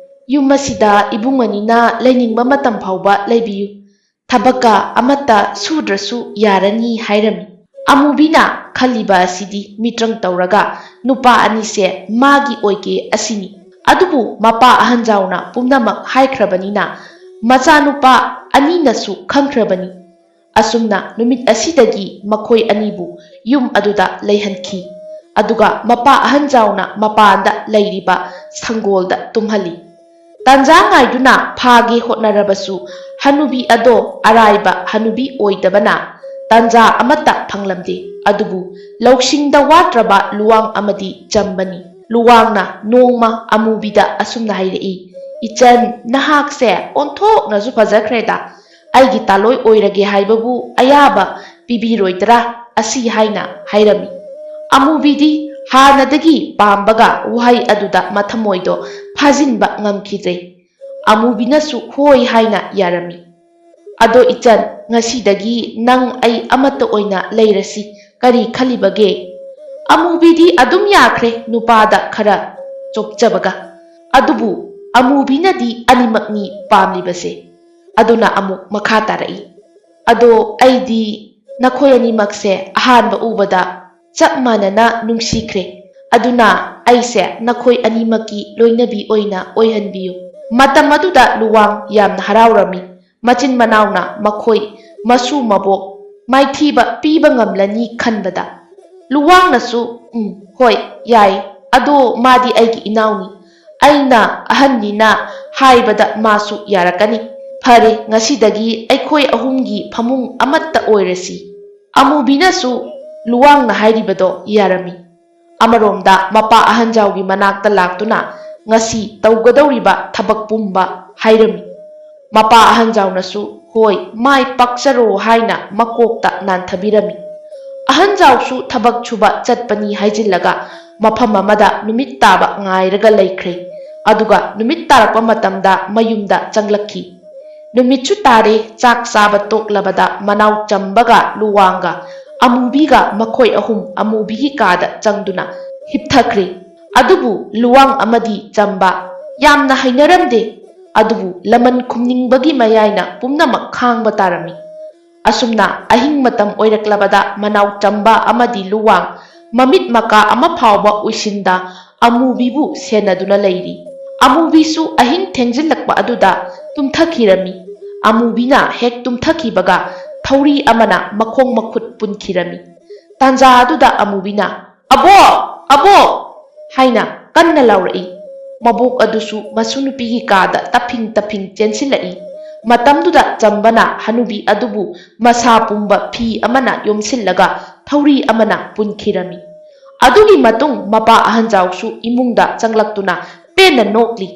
"ꯌꯨꯝ ꯑꯁꯤꯗ ꯏꯕꯨꯡ ꯑꯅꯤꯅ ꯂꯩꯅꯤꯡꯕ ꯃꯇꯝ ꯐꯥꯎꯕ ꯂꯩꯕꯤꯌꯨ꯫ ꯊꯕꯛꯀ ꯑꯃꯠꯇ ꯁꯨꯗ꯭ꯔꯁꯨ ꯌꯥꯔꯅꯤ" ꯍꯥꯏꯔꯝꯃꯤ꯫ ꯑꯃꯨꯕꯤꯅ ꯈꯜꯂꯤꯕ ꯑꯁꯤꯗꯤ ꯃꯤꯇ꯭ꯔꯪ ꯇꯧꯔꯒ ꯅꯨꯄꯥ ꯑꯅꯤꯁꯦ ꯃꯥꯒꯤ ꯑꯣꯏꯒꯦ ꯑꯁꯤꯅꯤ꯫ ꯑꯗꯨꯕꯨ ꯃꯄꯥ ꯑꯍꯟꯖꯥꯎꯅ ꯄꯨꯝꯅꯃꯛ ꯍꯥꯏꯈ꯭ꯔꯕꯅꯤꯅ ꯃꯆꯥꯅꯨꯄꯥ ꯑꯅꯤꯅꯁꯨ ꯈꯪꯈ꯭ꯔꯕꯅꯤ꯫ ꯑꯁꯨꯝꯅ ꯅꯨꯃꯤꯠ ꯑꯁꯤꯗꯒꯤ ꯃꯈꯣꯏ ꯑꯅꯤꯕꯨ ꯌꯨꯝ ꯑꯗꯨꯗ ꯂꯩꯍꯟꯈꯤ꯫ ꯑꯗꯨꯒ ꯃꯄꯥ ꯑꯍꯟꯖꯥꯎꯅ ꯃꯄꯥꯟꯗ ꯂꯩꯔꯤꯕ ꯁꯪꯒꯣꯜꯗ ꯇꯨꯝꯍꯜꯂꯤ꯫ ꯇꯥꯟꯖꯥ ꯉꯥꯏꯗꯨꯅ ꯐꯥꯒꯦ ꯍꯣꯠꯅꯔꯕꯁꯨ ꯍꯅꯨꯕꯤ ꯑꯗꯣ ꯑꯔꯥꯏꯕ ꯍꯅꯨꯕꯤ ꯑꯣꯏꯗꯕꯅ ꯇꯥꯟꯖꯥ ꯑꯃꯠꯇ ꯐꯪꯂꯝꯗꯦ꯫ ꯑꯗꯨꯕꯨ ꯂꯧꯁꯤꯡꯗ ꯋꯥꯠꯇ꯭ꯔꯕ ꯂꯨꯋꯥꯡ ꯑꯃꯗꯤ ꯆꯝꯕꯅꯤ꯫ ꯂꯨꯋꯥꯡꯅ ꯅꯣꯡꯃ ꯑꯃꯨꯕꯤꯗ ꯑꯁꯨꯝꯅ ꯍꯥꯏꯔꯛꯏ, "ꯏꯆꯟ, ꯅꯍꯥꯛꯁꯦ ꯑꯣꯟꯊꯣꯛꯅꯁꯨ ꯐꯖꯈ꯭ꯔꯦꯗ꯫ ꯑꯩꯒꯤ ꯇꯥꯂꯣꯏ ꯑꯣꯏꯔꯒꯦ ꯍꯥꯏꯕꯕꯨ ꯑꯌꯥꯕ ꯄꯤꯕꯤꯔꯣꯏꯗ꯭ꯔꯥ?" ꯑꯁꯤ ꯍꯥꯏꯅ ꯍꯥꯏꯔꯝꯃꯤ꯫ ꯑꯃꯨꯕꯤꯗꯤ ꯍꯥꯟꯅꯗꯒꯤ ꯄꯥꯝꯕꯒ ꯋꯥꯍꯩ ꯑꯗꯨꯗ ꯃꯊꯃꯣꯏꯗꯣ ꯐꯥꯖꯤꯟꯕ ꯉꯝꯈꯤꯗ꯭ꯔꯦ꯫ ꯑꯃꯨꯕꯤꯅꯁꯨ ꯍꯣꯏ ꯍꯥꯏꯅ ꯌꯥꯔꯝꯃꯤ꯫ "ꯑꯗꯣ ꯏꯆꯟ, ꯉꯁꯤꯗꯒꯤ ꯅꯪ ꯑꯩ ꯑꯃꯠꯇ ꯑꯣꯏꯅ ꯂꯩꯔꯁꯤ, ꯀꯔꯤ ꯈꯜꯂꯤꯕꯒꯦ?" ꯑꯃꯨꯕꯤꯗꯤ ꯑꯗꯨꯝ ꯌꯥꯈ꯭ꯔꯦ, ꯅꯨꯄꯥꯗ ꯈꯔ ꯆꯣꯞꯆꯕꯒ꯫ ꯑꯗꯨꯕꯨ ꯑꯃꯨꯕꯤꯅꯗꯤ ꯑꯅꯤꯃꯛꯅꯤ ꯄꯥꯝꯂꯤꯕꯁꯦ꯫ ꯑꯗꯨꯅ ꯑꯃꯨꯛ ꯃꯈꯥ ꯇꯥꯔꯛꯏ, "ꯑꯗꯣ ꯑꯩꯗꯤ ꯅꯈꯣꯏ ꯑꯅꯤꯃꯛꯁꯦ ꯑꯍꯥꯟꯕ ꯎꯕꯗ ꯆꯞ ꯃꯥꯟꯅꯅ ꯅꯨꯡꯁꯤꯈ꯭ꯔꯦ꯫ ꯑꯗꯨꯅ ꯑꯩꯁꯦ ꯅꯈꯣꯏ ꯑꯅꯤꯃꯛꯀꯤ ꯂꯣꯏꯅꯕꯤ ꯑꯣꯏꯅ ꯑꯣꯏꯍꯟꯕꯤꯌꯨ꯫ ꯃꯇꯝ ꯑꯗꯨꯗ ꯂꯨꯋꯥꯡ ꯌꯥꯝꯅ ꯍꯔꯥꯎꯔꯝꯃꯤ꯫ ꯃꯆꯤꯟ ꯃꯅꯥꯎꯅ ꯃꯈꯣꯏ ꯃꯁꯨ ꯃꯕꯣꯛ ꯃꯥꯏꯊꯤꯕ ꯄꯤꯕ ꯉꯝꯂꯅꯤ ꯈꯟꯕꯗ꯫ ꯂꯨꯋꯥꯡꯅꯁꯨ, "ꯎꯝ, ꯍꯣꯏ, ꯌꯥꯏ꯫ ꯑꯗꯣ ꯃꯥꯗꯤ ꯑꯩꯒꯤ ꯏꯅꯥꯎꯅꯤ꯫ ꯑꯩꯅ ꯑꯍꯟꯅꯤꯅ ꯍꯥꯏꯕꯗ ꯃꯥꯁꯨ ꯌꯥꯔꯛꯀꯅꯤ꯫ ꯐꯔꯦ, ꯉꯁꯤꯗꯒꯤ ꯑꯩꯈꯣꯏ ꯑꯍꯨꯝꯒꯤ ꯐꯃꯨꯡ ꯑꯃꯠꯇ ꯑꯣꯏꯔꯁꯤ꯫" ꯑꯃꯨꯕꯤꯅꯁꯨ ꯂꯨꯋꯥꯡꯅ ꯍꯥꯏꯔꯤꯕꯗꯣ ꯌꯥꯔꯝꯃꯤ꯫ ꯑꯃꯔꯣꯝꯗ ꯃꯄꯥ ꯑꯍꯟꯖꯥꯎꯒꯤ ꯃꯅꯥꯛꯇ ꯂꯥꯛꯇꯨꯅ ꯉꯁꯤ ꯇꯧꯒꯗꯧꯔꯤꯕ ꯊꯕꯛ ꯄꯨꯝꯕ ꯍꯥꯏꯔꯝꯃꯤ꯫ ꯃꯄꯥ ꯑꯍꯟꯖꯥꯎꯅꯁꯨ "ꯍꯣꯏ, ꯃꯥꯏ ꯄꯥꯛꯆꯔꯣ" ꯍꯥꯏꯅ ꯃꯀꯣꯛꯇ ꯅꯥꯟꯊꯕꯤꯔꯝꯃꯤ꯫ ꯑꯍꯟꯖꯥꯎꯁꯨ ꯊꯕꯛ ꯁꯨꯕ ꯆꯠꯄꯅꯤ ꯍꯥꯏꯖꯤꯜꯂꯒ ꯃꯐꯝ ꯑꯃꯗ ꯅꯨꯃꯤꯠ ꯇꯥꯕ ꯉꯥꯏꯔꯒ ꯂꯩꯈ꯭ꯔꯦ꯫ ꯑꯗꯨꯒ ꯅꯨꯃꯤꯠ ꯇꯥꯔꯛꯄ ꯃꯇꯝꯗ ꯃꯌꯨꯝꯗ ꯆꯪꯂꯛꯈꯤ꯫ ꯅꯨꯃꯤꯠꯁꯨ ꯇꯥꯔꯦ, ꯆꯥꯛ ꯆꯥꯕ ꯇꯣꯛꯂꯕꯗ ꯃꯅꯥꯎ ꯆꯝꯕꯒ ꯂꯨꯋꯥꯡꯒ ꯑꯃꯨꯕꯤꯒ ꯃꯈꯣꯏ ꯑꯍꯨꯝ ꯑꯃꯨꯕꯤꯒꯤ ꯀꯥꯗ ꯆꯪꯗꯨꯅ ꯍꯤꯞꯊꯈ꯭ꯔꯦ꯫ ꯑꯗꯨꯕꯨ ꯂꯨꯋꯥꯡ ꯑꯃꯗꯤ ꯆꯝꯕ ꯌꯥꯝꯅ ꯍꯩꯅꯔꯝꯗꯦ꯫ ꯑꯗꯨꯕꯨ ꯂꯃꯟ ꯈꯨꯝꯅꯤꯡꯕꯒꯤ ꯃꯌꯥꯏꯅ ꯄꯨꯝꯅꯃꯛ ꯈꯥꯡꯕ ꯇꯥꯔꯝꯃꯤ꯫ ꯑꯁꯨꯝꯅ ꯑꯍꯤꯡ ꯃꯇꯝ ꯑꯣꯏꯔꯛꯂꯕꯗ ꯃꯅꯥꯎ ꯆꯝꯕ ꯑꯃꯗꯤ ꯂꯨꯋꯥꯡ ꯃꯃꯤꯠ ꯃꯀꯥ ꯑꯃ ꯐꯥꯎꯕ ꯎꯏꯁꯤꯟꯗ ꯑꯃꯨꯕꯤꯕꯨ ꯁꯦꯟꯅꯗꯨꯅ ꯂꯩꯔꯤ꯫ ꯑꯃꯨꯕꯤꯁꯨ ꯑꯍꯤꯡ ꯊꯦꯡꯖꯤꯜꯂꯛꯄ ꯑꯗꯨꯗ ꯇꯨꯝꯊꯈꯤꯔꯝꯃꯤ꯫ ꯑꯃꯨꯕꯤꯅ ꯍꯦꯛ ꯇꯨꯝꯊꯈꯤꯕꯒ ꯊꯧꯔꯤ ꯑꯃꯅ ꯃꯈꯣꯡ ꯃꯈꯨꯠ ꯄꯨꯟꯈꯤꯔꯝꯃꯤ꯫ ꯇꯥꯟꯖꯥ ꯑꯗꯨꯗ ꯑꯃꯨꯕꯤꯅ, "ꯑꯕꯣꯛ! ꯑꯕꯣꯛ!" ꯍꯥꯏꯅ ꯀꯟꯅ ꯂꯥꯎꯔꯛꯏ꯫ ꯃꯕꯣꯛ ꯑꯗꯨꯁꯨ ꯃꯁꯨ ꯅꯨꯄꯤꯒꯤ ꯀꯥꯗ ꯇꯞꯐꯤꯡ ꯇꯞꯐꯤꯡ ꯆꯦꯟꯁꯤꯜꯂꯛꯏ꯫ ꯃꯇꯝꯗꯨꯗ ꯆꯝꯕꯅ ꯍꯅꯨꯕꯤ ꯑꯗꯨꯕꯨ ꯃꯁꯥ ꯄꯨꯝꯕ ꯐꯤ ꯑꯃꯅ ꯌꯣꯝꯁꯤꯜꯂꯒ ꯊꯧꯔꯤ ꯑꯃꯅ ꯄꯨꯟꯈꯤꯔꯝꯃꯤ꯫ ꯑꯗꯨꯒꯤ ꯃꯇꯨꯡ ꯃꯄꯥ ꯑꯍꯟꯖꯥꯎꯁꯨ ꯏꯃꯨꯡꯗ ꯆꯪꯂꯛꯇꯨꯅ ꯄꯦꯟꯅ ꯅꯣꯛꯂꯤ꯫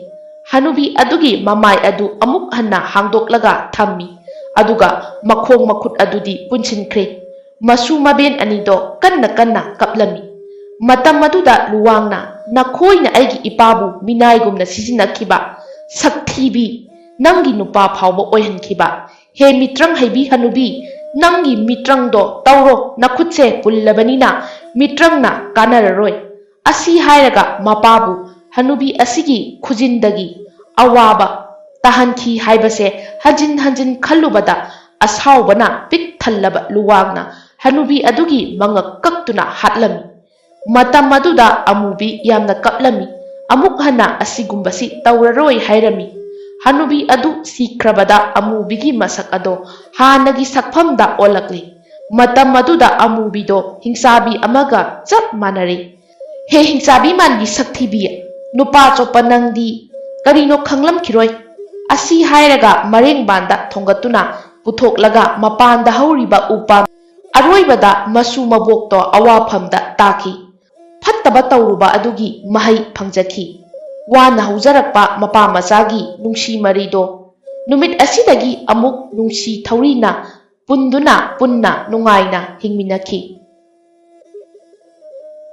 ꯍꯅꯨꯕꯤ ꯑꯗꯨꯒꯤ ꯃꯃꯥꯏ ꯑꯗꯨ ꯑꯃꯨꯛ ꯍꯟꯅ ꯍꯥꯡꯗꯣꯛꯂꯒ ꯊꯝꯃꯤ꯫ ꯑꯗꯨꯒ ꯃꯈꯣꯡ ꯃꯈꯨꯠ ꯑꯗꯨꯗꯤ ꯄꯨꯟꯁꯤꯟꯈ꯭ꯔꯦ꯫ ꯃꯁꯨ ꯃꯕꯦꯟ ꯑꯅꯤꯗꯣ ꯀꯟꯅ ꯀꯟꯅ ꯀꯞꯂꯝꯃꯤ꯫ ꯃꯇꯝ ꯑꯗꯨꯗ ꯂꯨꯋꯥꯡꯅ, "ꯅꯈꯣꯏꯅ ꯑꯩꯒꯤ ꯏꯄꯥꯕꯨ ꯃꯤꯅꯥꯏꯒꯨꯝꯅ ꯁꯤꯖꯤꯟꯅꯈꯤꯕ, ꯁꯛꯊꯤꯕꯤ, ꯅꯪꯒꯤ ꯅꯨꯄꯥ ꯐꯥꯎꯕ ꯑꯣꯏꯍꯟꯈꯤꯕ, ꯍꯦ ꯃꯤꯇ꯭ꯔꯪ ꯍꯩꯕꯤ ꯍꯅꯨꯕꯤ, ꯅꯪꯒꯤ ꯃꯤꯇ꯭ꯔꯪꯗꯣ ꯇꯧꯔꯣ, ꯅꯈꯨꯠꯁꯦ ꯄꯨꯜꯂꯕꯅꯤꯅ ꯃꯤꯇ꯭ꯔꯪꯅ ꯀꯥꯟꯅꯔꯔꯣꯏ꯫" ꯑꯁꯤ ꯍꯥꯏꯔꯒ ꯃꯄꯥꯕꯨ ꯍꯅꯨꯕꯤ ꯑꯁꯤꯒꯤ ꯈꯨꯖꯤꯟꯗꯒꯤ ꯑꯋꯥꯕ ꯇꯥꯍꯟꯈꯤ ꯍꯥꯏꯕꯁꯦ ꯍꯟꯖꯤꯟ ꯍꯟꯖꯤꯟ ꯈꯜꯂꯨꯕꯗ ꯑꯁꯥꯎꯕꯅ ꯄꯤꯛ ꯊꯜꯂꯕ ꯂꯨꯋꯥꯡꯅ ꯍꯅꯨꯕꯤ ꯑꯗꯨꯒꯤ ꯃꯉꯛ ꯀꯛꯇꯨꯅ ꯍꯥꯠꯂꯝꯃꯤ꯫ ꯃꯇꯝ ꯑꯗꯨꯗ ꯑꯃꯨꯕꯤ ꯌꯥꯝꯅ ꯀꯞꯂꯝꯃꯤ꯫ ꯑꯃꯨꯛ ꯍꯟꯅ ꯑꯁꯤꯒꯨꯝꯕꯁꯤ ꯇꯧꯔꯔꯣꯏ ꯍꯥꯏꯔꯝꯃꯤ꯫ ꯍꯅꯨꯕꯤ ꯑꯗꯨ ꯁꯤꯈ꯭ꯔꯕꯗ ꯑꯃꯨꯕꯤꯒꯤ ꯃꯁꯛ ꯑꯗꯣ ꯍꯥꯟꯅꯒꯤ ꯁꯛꯐꯝꯗ ꯑꯣꯜꯂꯛꯂꯦ꯫ ꯃꯇꯝ ꯑꯗꯨꯗ ꯑꯃꯨꯕꯤꯗꯣ ꯍꯤꯡꯆꯥꯕꯤ ꯑꯃꯒ ꯆꯞ ꯃꯥꯟꯅꯔꯦ꯫ "ꯍꯦ ꯍꯤꯡꯆꯥꯕꯤ ꯃꯥꯟꯕꯤ ꯁꯛꯊꯤꯕꯤ, ꯅꯨꯄꯥ ꯆꯣꯞꯄ ꯅꯪꯗꯤ ꯀꯔꯤꯅꯣ ꯈꯪꯂꯝꯈꯤꯔꯣꯏ"꯫ ꯑꯁꯤ ꯍꯥꯏꯔꯒ ꯃꯔꯦꯡꯕꯥꯟꯗ ꯊꯣꯡꯒꯠꯇꯨꯅ ꯄꯨꯊꯣꯛꯂꯒ ꯃꯄꯥꯟꯗ ꯍꯧꯔꯤꯕ ꯎꯄꯥꯝ ꯑꯔꯣꯏꯕꯗ ꯃꯁꯨ ꯃꯕꯣꯛꯇꯣ ꯑꯋꯥꯐꯝꯗ ꯇꯥꯈꯤ꯫ ꯐꯠꯇꯕ ꯇꯧꯔꯨꯕ ꯑꯗꯨꯒꯤ ꯃꯍꯩ ꯐꯪꯖꯈꯤ꯫ ꯋꯥꯅ ꯍꯧꯖꯔꯛꯄ ꯃꯄꯥ ꯃꯆꯥꯒꯤ ꯅꯨꯡꯁꯤ ꯃꯔꯤꯗꯣ ꯅꯨꯃꯤꯠ ꯑꯁꯤꯗꯒꯤ ꯑꯃꯨꯛ ꯅꯨꯡꯁꯤ ꯊꯧꯔꯤꯅ ꯄꯨꯟꯗꯨꯅ ꯄꯨꯟꯅ ꯅꯨꯡꯉꯥꯏꯅ ꯍꯤꯡꯃꯤꯟꯅꯈꯤ꯫